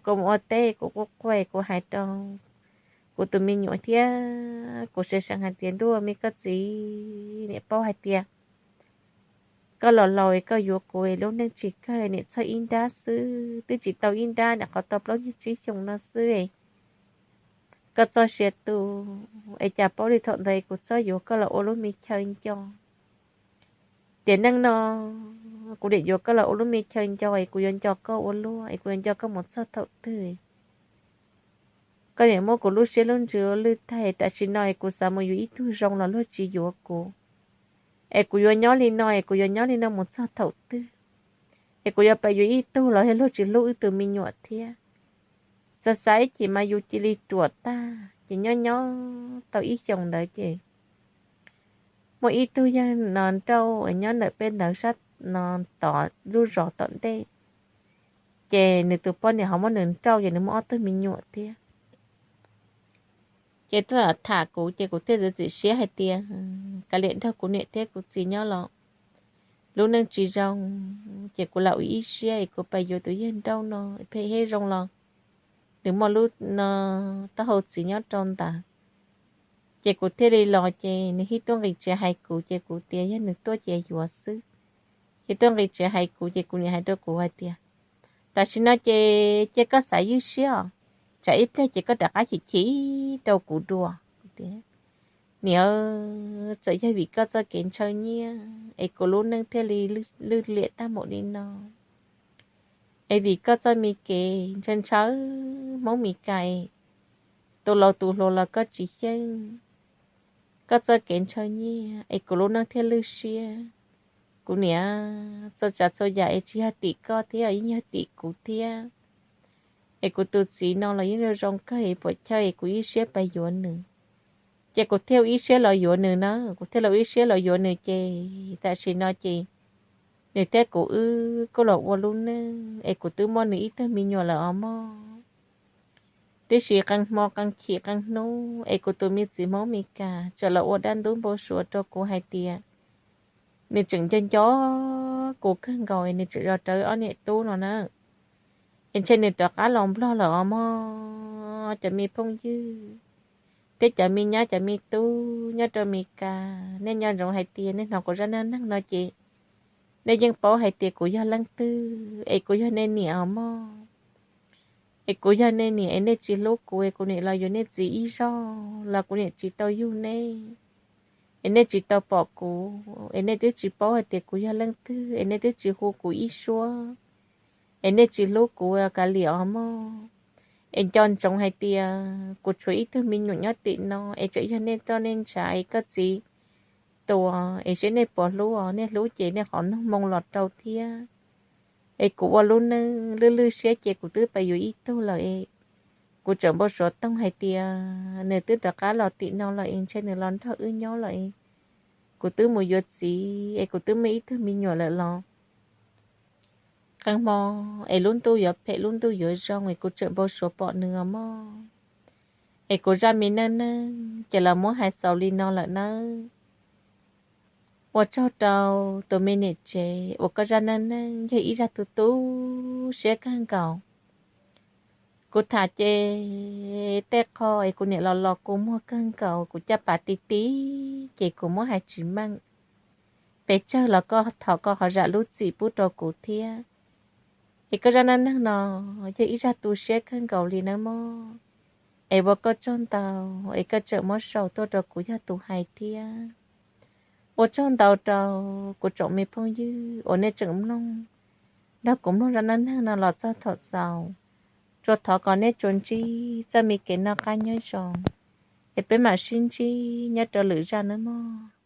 kuv mus ua teb kuv quaj quaj es kuv hais rau kuv tus me nyuam thiab kuv seev seev hais tias, ntuj me, koj txiv, niam paub hais tias koj los laus es koj yuav kuv es lub neej tsis kawg, niam txhawj ib nrab xwb, twb tsis tau ib nrab, niam qhov tau plaub nyuag tsib xyoos no xwb es koj txoj sia tu es cas paub li thaum ntawd es kuv txhob yuav koj los ua lub me chaw nco. Tiam neej no kuv niam yuav koj los ua lub me chaw nco es kuv yuav nco koj ua luaj es kuv yuav nco koj mus txog thaum twg. Koj niam muab kuv lub siab lub ntsws ua lwj tag, tam sim no es kuv xav mus yuav ib tug zoo los luag tsis yuav kuv. Es kuv yuav nyob li no es kuv yuav nyob li no mus txog thaum twg? Es kuv yuav pab yuav ib tug los luag tsis hlub wb tus me nyuam thiab. Xav xav ib chim mas yus cia li ruam tag ces nyob nyob tau ib xyoos ntawd ces muaj ib tug yawg no nrauj nyob ntawm peb ntawd sab no, tom lub zos tom ntej. Ces nws tus poj niam ho muab nws nrauj ces nws muaj ob tug me nyuam thiab. Ces tuaj tham kuv ces kuv thiaj txiav txim siab hais tias, kav liam nrog kuv niam thiab kuv txiv nyob los lub neej tsis zoo, ces kuv lam ua ib siab es kuv pab yuav tus yawg nrauj no phem hib zoo los nws muaj lub no taub hau txiv nyob rau ntawd. Ces kuv thiaj li los ces nws thiaj tuaj nqis tsev hais kuv ces kuv tias yog nws tuaj ces yuav xwb. Ces tuaj nqis tsev hais kuv ces kuv niam hais rau kuv hais tias, tam sim no ces cia koj xav ywj siab os, tsam ib pliag ces koj rov qab chim chim rau kuv dua. Niam, txawm yog vim koj txoj kev ntshaw nyiaj es kuv lub neej thiaj li lwj liam tag npaum li no. Es vim koj txoj me kev ntshaw ntshaw Hmoob Mes Kas, tus laus tus hluas los koj tsis xyeej, koj txoj kev ntshaw nyiaj es kuv lub neej thiaj lwj siab. Kuv niam, txhua tsav txhua yam es tsis yog tim koj thiab yeej yog tim kuv thiab. Es kuv tus txiv no los yeej zoo zoo kawg es puas chawj es kuv ib siab pab yuav nws. Ces kuv thiaj ua ib siab los yuav nws na, kuv thiaj los ua ib siab los yuav nws ces tam sim no ces nws thiab kuv wb kuj los ua lub neej es kuv twb muaj nws ib tug me nyuam lawm os mog. Tiam sis qee hmo qee chim qee hnub es kuv tus me txiv Hmoob Mes Kas txawm los ua dab ntub npau suav rau kuv hais tias nws tseem nco nco kuv kawg nkaus es nws tseem zov rawv ob niam tub no na. Es ntshe nws rov qab los Nplog lawm os mog, cov me phooj ywg thiab cov me nyab cov me tub nyob rau Mes Kas, nej nco ntsoov hais tias nej hnov kuv zaj neej neeg no ces nej yeej paub hais tias kuv yog leej twg es kuv yog nej niam os mog. Es kuv yog nej niam es nej tsis hlub kuv es kuv niam los yuav nej txiv ib zaug los kuv niam tsis tau yug nej, es nej tsis tau pom kuv es nej twb tsis paub hais tias kuv yog leej twg es nej twb tsis hu kuv ib suab, es nej tsis hlub kuv kav liam os mog. Es nco ntsoov hais tias kuv tshuav ib tug me nyuam nyob tim no es tseem yog nej roj nej ntshav es koj txiv tua, es seb nej puas hlub os, nej hlub ces nej qhov nug moo los rau thiab. Es kuv ua lub neej lwj lwj siab ces kuv twb pab yuav ib tug lawm es kuv tseem npau suav toog hais tias nws twb rov qab los tim no lawm es ntshe nws los nrog wb nyob lawm es kuv twb mus yuav txiv es kuv twb muaj ib tug me nyuam lawm los qee hmo es lub ntuj yuav phem lub ntuj yuav zoo es kuv tseem npau suav pom nws os mog. Es kuv zaj me neej neeg ces los muab hais xaus li no lawm nawb. Ua tsaug rau tus me niam tsev uas koj zaj neej neeg yog ib zaj tu tu siab kawg nkaus. Kuv tham ces tej qho es kuv niam los los kua muag kawg nkaus, kuv caj pas ti ti ces kuv muab hais tsis meej. Pes tsawg los koj thov koj ho zam lub txim pub rau kuv thiab. Es koj zaj neej neeg no yog ib zaj tu siab kawg nkaus li nawb mog. Es ua koj tsaug ntau es koj tseem muab sau tuaj rau kuv yog tus hais thiab. Ua tsaug ntau rau kuv tsoom me phooj ywg uas nej tseem mloog nrog kuv mloog zaj neej neeg no los txog thaum xaus. Tsuas thov kom nej tsuas ntsib txoj me kev noj qab nyob zoo, es peb mam sib ntsib nyob rau lwm zaj nawb mog.